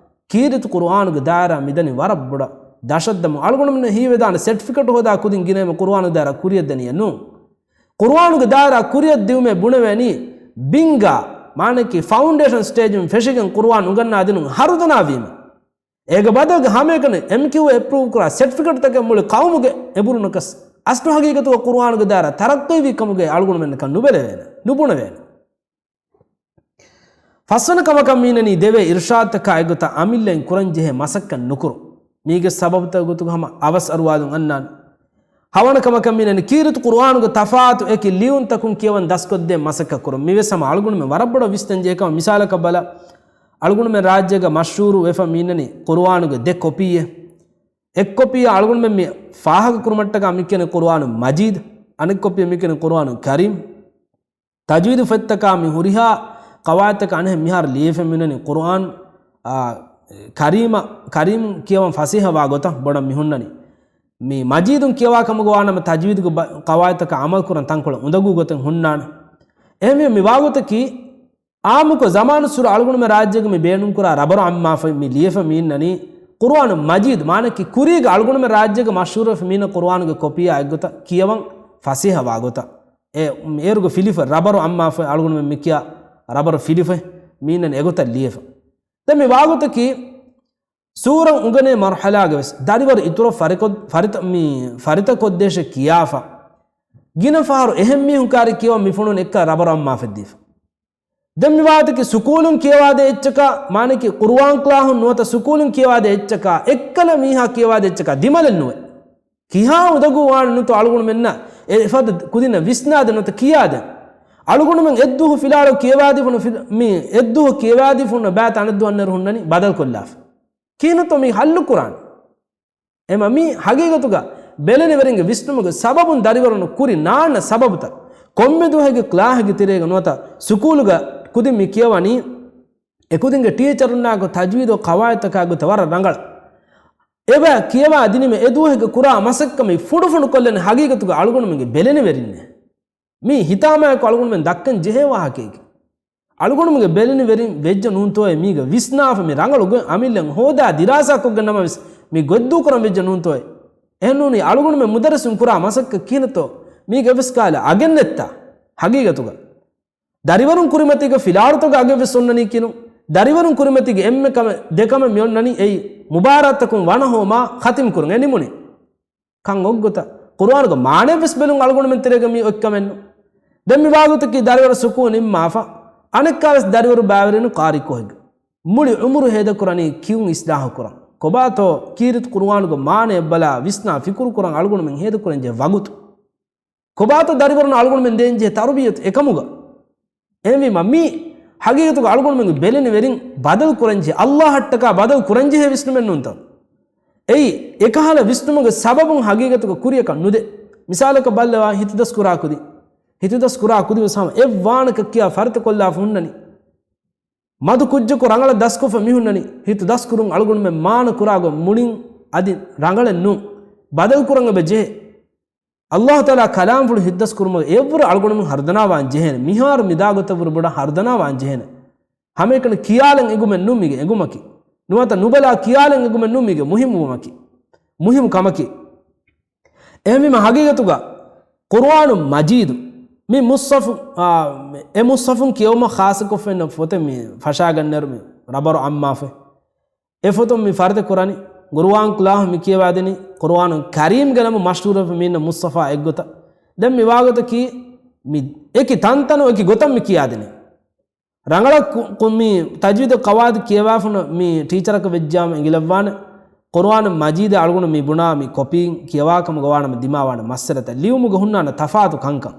ކީރިތި ޤުރުއާނުގެ ދާއިރާ މިދަނީ ވަރަށް ބޮޑަށް ދަށަށްދަމުން. އަޅުގަނޑުމެންނަށް ހީވެދާނެ ސެޓްފިކެޓް ހޯދާ ކުދިން ގިނައިމަ ޤުރުއާނުގެ ދާއިރާ ކުރިއަށް ދަނީ ނޫން. ޤުރުއާނުގެ ދާއިރާ ކުރިއަށް ދިއުމޭ ބުނެވޭނީ ބިންގާ، މާނައަކީ ފައުންޑޭޝަން ސްޓޭޖުން ފެށިގެން ޤުރުއާން އުނގަންނާދިނުން ހަރުދަނާވީމަ. އޭގެ ބަދަލުގަ ހަމައެކަނި އެމްކިއު އެޕްރޫވް ކުރާ ސެޓްފިކެޓްތަކެއް މުޅި ޤައުމުގެ އެނބުރުނަކަސް އަސްލު ހަގީގަތުގަ ޤުރުއާނުގެ ދާއިރާ ތަރައްޤީވީ ކަމުގެ އަޅުގަނޑުމެންނަކަށް ނުބެލެވޭނެ، ނުބުނެވޭނެ. ފަސްވަނަ ކަމަކަށް މީނަނީ ދެވޭ އިރުޝާދުތަކާ އެއްގޮތަށް އަމިއްލައިން ކުރަންޖެހޭ މަސައްކަތް ނުކުރުން. މީގެ ސަބަބުތައް ގޮތުގަ ހަމަ އަވަސް އަރުވާލުން އަންނާނެ. ހަވަނަ ކަމަކަށް މީނަނީ ކީރިތި ޤުރުއާނުގެ ތަފާތު އެކި ލިޔުންތަކުން ކިޔަވަން ދަސްކޮށްދޭ މަސައްކަތް ކުރުން. މިވެސް ހަމަ އަޅުގަނޑުމެން ވަރަށް ބޮޑަށް ވިސްނަން ޖެހޭ ކަމަށް. މިސާލަކަށް ބަލަ، އަޅުގަނޑުމެން ރާއްޖޭގަ މަޝްހޫރު ވެފަ މީނަނީ ޤުރުއާނުގެ ދެ ކޮޕީއެއް. އެއް ކޮޕީއަށް އަޅުގަނޑުމެން މި ފާހަގަ ކުރުމަށްޓަކާ މި ކިޔަނީ ޤުރުއާނު މަޖީދު، އަނެއް ކޮޕީއަށް މި ކިޔަނީ ޤުރުއާނު ކަރީމް. ތަޖްވީދު ފޮތްތަކާ މި ހުރިހާ ޤަވާއިދުތަކާ އަނެއް މިހާރު ލިޔެފަ މިނަނީ ޤުރުއާން، އާ، ކަރީމަ، ކަރީމް ކިޔަވަން ފަސޭހަވާ ގޮތަށް ބޮޑަށް މި ހުންނަނީ. މި މަޖީދުން ކިޔަވާ ކަމުގަ ވާނަމަ ތަޖްވީދުގެ ބަ-، ޤަވާއިދުތަކާ ޢަމަލު ކުރަން ތަންކޮޅެއް އުނދަގޫ ގޮތެއް ހުންނާނެ. އެހެންވީމަ މި ވާގޮތަކީ އާއްމުކޮށް ޒަމާނުއްސުރު އަޅުގަނޑުމެން ރާއްޖޭގަ މި ބޭނުންކުރާ ރަބަރު ޢާއްމާފައި މި ލިޔެފަ މި އިންނަނީ ޤުރުއާނު މަޖީދު، މާނައަކީ ކުރީގަ އަޅުގަނޑުމެން ރާއްޖޭގަ މަޝްހޫރުވެފަ މި އިންނަ ޤުރުއާނުގެ ކޮޕީއާ އެއްގޮތަށް ކިޔަވަން ފަސޭހަވާ ގޮތަށް. އެ، އޭރުގެ ފިލިފަ، ރަބަރު ޢާއްމާފައި، އަޅުގަނޑުމެން މި ކިޔާ ރަބަރު ފިލިފައި މި އިންނަނީ އެގޮތަށް ލިޔެފަ. ދެން މި ވާގޮތަކީ ސޫރަ އުނގަނޭ މަރުޙަލާގަވެސް ދަރިވަރު އިތުރަށް ފަރިކޮށް-، ފަރިތަ-، މި ފަރިތަ ކޮށްދޭށޭ ކިޔާފަ. ގިނަ ފަހަރު އެހެން މީހުން ކާރި ކިޔަވަން މި ފޮނުން އެއްކަ ރަބަރު ޢާއްމާފައި ދީފަ. ދެން މި ވާގޮތަކީ ސުކޫލުން ކިޔަވާދޭ އެއްޗަކާ، މާނައަކީ ޤުރުއާން ކްލާހުން ނުވަތަ ސުކޫލުން ކިޔަވާދޭ އެއްޗަކާ، އެއްކަލަ މީހާ ކިޔަވާދޭ އެއްޗަކާ ދިމަލެއް ނުވޭ. ކިހާ އުނދަގޫ ވާނެ ނުތޯ އަޅުގަނޑުމެންނަށް އެ އެފަދަ ކުދިންނަށް ވިސްނާދޭ ނުވަތަ ކިޔާދޭ. އަޅުގަނޑުމެން އެއްދުވަހު ފިލާޅު ކިޔަވާދީފަ ނު-، މި އެއްދުވަހު ކިޔަވާދީފަ ނު ބައިތަ އަނެއްދުވަހު އަންނައިރު ހުންނަނީ ބަދަލުކޮށްލާފަ. ކިހިނެއްތޯ މީ ހައްލު ކުރާނެ؟ އެމަ މީ ހަގީގަތުގަ ބެލެނިވެރިންގެ ވިސްނުމުގެ ސަބަބުން ދަރިވަރުން ކުރި ނާންނަ ސަބަބުތައް. ކޮންމެ ދުވަހެއްގެ ކްލާހެއްގެ ތެރޭގަ ނުވަތަ ސުކޫލުގަ ކުދިން މި ކިޔަވަނީ އެކުދިންގެ ޓީޗަރުންނާގެ ތަޖްވީދު ޤަވާއިދުތަކާ ގޮތަށް ވަރަށް ރަނގަޅަށް. އެބަ ކިޔަވާ ދިނީމަ އެ ދުވަހެއްގެ ކުރާ މަސައްކަތް މި ފުނޑުފުނޑު ކޮށްލަނީ ހަގީގަތުގަ އަޅުގަނޑުމެންގެ ބެލެނިވެރިންނޭ. މީ ހިތާމަޔަކު އަޅުގަނޑުމެން ދައްކަން ޖެހޭ ވާހަކައެކޭ. އަޅުގަނޑުމެންގެ ބެލެނިވެރިން ވެއްޖެ ނޫންތޯއޭ މީގެ ވިސްނާފަ މި ރަނގަޅު ގޮތް އަމިއްލައިން ހޯދާ ދިރާސާކޮށްގެން ނަމަވެސް މި ގޮތްދޫކުރަން ވެއްޖެ ނޫންތޯއޭ. އެހެންނޫނީ އަޅުގަނޑުމެން މުދައްރިސުން ކުރާ މަސައްކަތް ކިހިނެއްތޯ މީގެ އެއްވެސް ކަހަލަ އަގެއް ނެއްތާ ހަގީގަތުގަ. ދަރިވަރުން ކުރިމަތީގަ ފިލާވަޅުތަކުގަ އަގެއްވެސް އޮންނަނީކީ ނޫން. ދަރިވަރުން ކުރިމަތީގަ އެންމެ ކަމެއް ދެ ކަމެއް މި އޮންނަނީ އެއީ މުބާރާތްތަކުން ވަނަ ހޯމާ ޚަތިމް ކުރުން އެ ނިމުނީ. ކަން އޮއްގޮތަށް ޤުރުއާނުގެ މާނައެއްވެސް ބެލުން އަޅުގަނޑުމެން ތެރޭގަ މީ އޮތްކަމެއްނު. ދެން މި ވާގޮތަކީ ދަރިވަރު ސުކޫލް ނިންމާފަ އަނެއްކާވެސް ދަރިވަރު ބައިވެރިނު ޤާރީ ކޯހެއްގަ. މުޅި އުމުރު ހޭދަކުރަނީ ކިޔުން އިސްލާހު ކުރަން. ކޮބާތޯ ކީރިތި ޤުރުއާނުގެ މާނައަށް ބަލާ ވިސްނާ ފިކުރު ކުރަން އަޅުގަނޑުމެން ހޭދަކުރަންޖެހޭ ވަގުތު. ކޮބާތޯ ދަރިވަރުން އަޅުގަނޑުމެން ދޭންޖެހޭ ތަރުބިޔަތު އެކަމުގަ. އެހެންވީމަ މީ ހަގީގަތުގަ އަޅުގަނޑުމެންގެ ބެލެނިވެރިން ބަދަލު ކުރަންޖެހޭ، ﷲ އަށްޓަކާ ބަދަލު ކުރަންޖެހޭ ވިސްނުމެއް ނޫންތޯ؟ އެއީ އެކަހަލަ ވިސްނުމުގެ ސަބަބުން ހަގީގަތުގަ ކުރިޔަކަށް ނުދޭ. މިސާލަކަށް ބައްލަވާ ހިތުދަސް ކުރާ ކުދި. ހިތުދަސް ކުރާ ކުދިވެސް ހަމަ އެއްވާނަކަށް ކިޔާ ފަރިތަ ކޮށްލާފަ ހުންނަނީ. މަދު ކުއްޖަކު ރަނގަޅަށް ދަސްކޮށްފަ މި ހުންނަނީ. ހިތު ދަސްކުރުން އަޅުގަނޑުމެން މާނަ ކުރާ ގޮތް މުޅިން އަދި ރަނގަޅެއް ނޫން. ބަދަލު ކުރަން އެބަ ޖެހޭ. ﷲ ތަޢާލާ ކަލާމްފުޅު ހިތުދަސް ކުރުމަށް އެއަށްވުރެ އަޅުގަނޑުމެން ހަރުދަނާވާން ޖެހޭނެ. މިހާރު މިދާގޮތަށްވުރެ ބޮޑަށް ހަރުދަނާވާން ޖެހޭނެ. ހަމައެކަނި ކިޔާލަން އެނގުމެއް ނޫން މީގެ އެނގުމަކީ. ނުވަތަ ނުބަލާ ކިޔާލަން އެނގުމެއް ނޫން މީގެ މުހިއްމުވުމަކީ. މުހިއްމު ކަމަކީ. އެހެންވީމަ ހަގީގަތުގަ ޤުރުއާނު މަޖީދު މި މުޞްޙަފު، އާ، އެ މުޞްޙަފުން ކިޔެވުމަށް ޚާއްޞަކޮށްފަ އިންނަ ފޮތެއް މި ފަށާގަންނައިރު މި ރަބަރު ޢާއްމާފައި. އެ ފޮތުން މި ފަރިތަ ކުރަނީ، ޤުރުއާން ކްލާހު މި ކިޔަވާދިނީ، ޤުރުއާނު ކަރީމްގެ ނަމުން މަޝްހޫރުވެފަ މި އިންނަ މުޞްޙަފާ އެއްގޮތަށް. ދެން މި ވާގޮތަކީ، މި އެކި ތަންތަނު އެކި ގޮތަށް މި ކިޔާދިނީ. ރަނގަޅަށް ކު-، ކު-، މި ތަޖްވީދު ޤަވާއިދު ކިޔަވާފަ މި ޓީޗަރަކަށް ވެއްޖާމަ އެނގިލައްވާނެ، ޤުރުއާން މަޖީދަށް އަޅުގަނޑު މި ބުނާ މި ކޮޕީން ކިޔަވާ ކަމުގަ ވާނަމަ ދިމާވާނެ މައްސަލަތައް ލިޔުމުގަ ހުންނާނެ ތަފާތު ކަންކަން.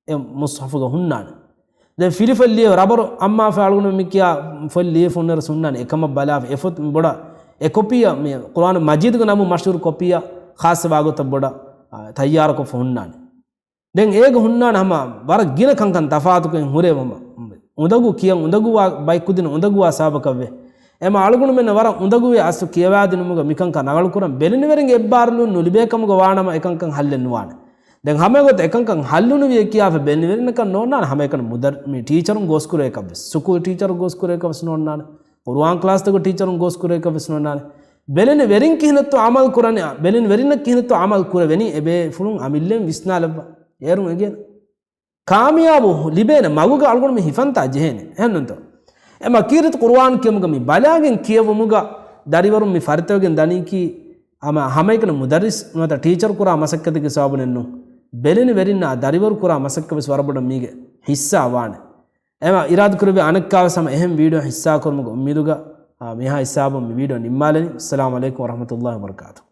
އެ މުޞްޙަފުގަ ހުންނާނެ. ދެން ފިލިފޮތް ލިޔެ ރަބަރު އައްމާފަ އަޅުގަނޑު މި ކިޔާ ފޮތް ލިޔެފަ ހުންނައިރު ހުންނާނެ އެކަމަށް ބަލާފަ އެ ފޮތް ބޮޑަށް އެ ކޮޕީއަށް މި ޤުރުއާން މަޖީދުގެ ނަމުން މަޝްހޫރު ކޮޕީއަށް ޚާއްޞަވާ ގޮތަށް ބޮޑަށް، އާ، ތައްޔާރުކޮށްފަ ހުންނާނެ. ދެން އޭގަ ހުންނާނެ ހަމަ ވަރަށް ގިނަ ކަންކަން ތަފާތުކޮށް ހުރެ ހަމަ އުނދަގޫ ކިޔަން އުނދަގޫވާ ބައިކުދިން އުނދަގޫވާ ސަބަބަކަށްވެ. އެމަ އަޅުގަނޑުމެންނަށް ވަރަށް އުނދަގޫވެ އަސްލު ކިޔަވާދިނުމުގަ މިކަންކަން ރަނގަޅުކުރަން ބެލެނިވެރިންގެ އެއްބާރުލުން ނުލިބޭ ކަމުގަ ވާނަމަ އެކަންކަން ހައްލެއް ނުވާނެ. ދެން ހަމަ ގޮތަށް އެކަންކަން ހައްލުނުވިޔޭ ކިޔާފަ ބެލެނިވެރިންނަކަށް ނޯންނާނެ ހަމައެކަނި މުދައް-، މި ޓީޗަރުން ގޯސްކުރޭކަށްވެސް، ސުކޫލް ޓީޗަރުން ގޯސްކުރޭކަށްވެސް ނޯންނާނެ. ޤުރުއާން ކްލާސްތަކުގެ ޓީޗަރުން ގޯސްކުރޭކަށްވެސް ނޯންނާނެ. ބެލެނިވެރިން ކިހިނެއްތޯ ޢަމަލު ކުރަނީ، ބެލެނިވެރިންނަށް ކިހިނެއްތޯ ޢަމަލު ކުރެވެނީ، އެބޭފުޅުން އަމިއްލައިން ވިސްނާލައްވާ. އޭރުން އެނގޭނެ. ކާމިޔާބު ލިބޭނެ މަގުގަ އަޅުގަނޑު މި ހިފަންތާ ޖެހޭނެ. އެހެންނޫންތޯ؟ އެމަ ކީރިތި ޤުރުއާން ކިޔުމުގަ މި ބަލާގެން ކިޔެވުމުގަ ދަރިވަރުން މި ފަރިތަވެގެން ދަނީކީ، ހަމަ ހަމައެކަނި މުދައްރިސް ނުވަތަ ޓީޗަރު ކުރާ މަސައްކަތެއްގެ ސަބަބުންނޫން. ބެލެނިވެރިންނާ ދަރިވަރު ކުރާ މަސައްކަތްވެސް ވަރަށް ބޮޑަށް މީގެ ހިއްސާ ވާނެ. އެމަ އިރާދަކުރެއްވި އަނެއްކާވެސް ހަމަ އެހެން ވީޑިއޯ ހިއްސާކުރުމުގެ އުއްމީދުގަ، އާ، މިހާ ހިސާބުން މި ވީޑިއޯ ނިންމާލަނީ. އައްސަލާމު ޢަލައިކުމް ވަރަޙްމަތުﷲ ވަބަރަކާތުހު.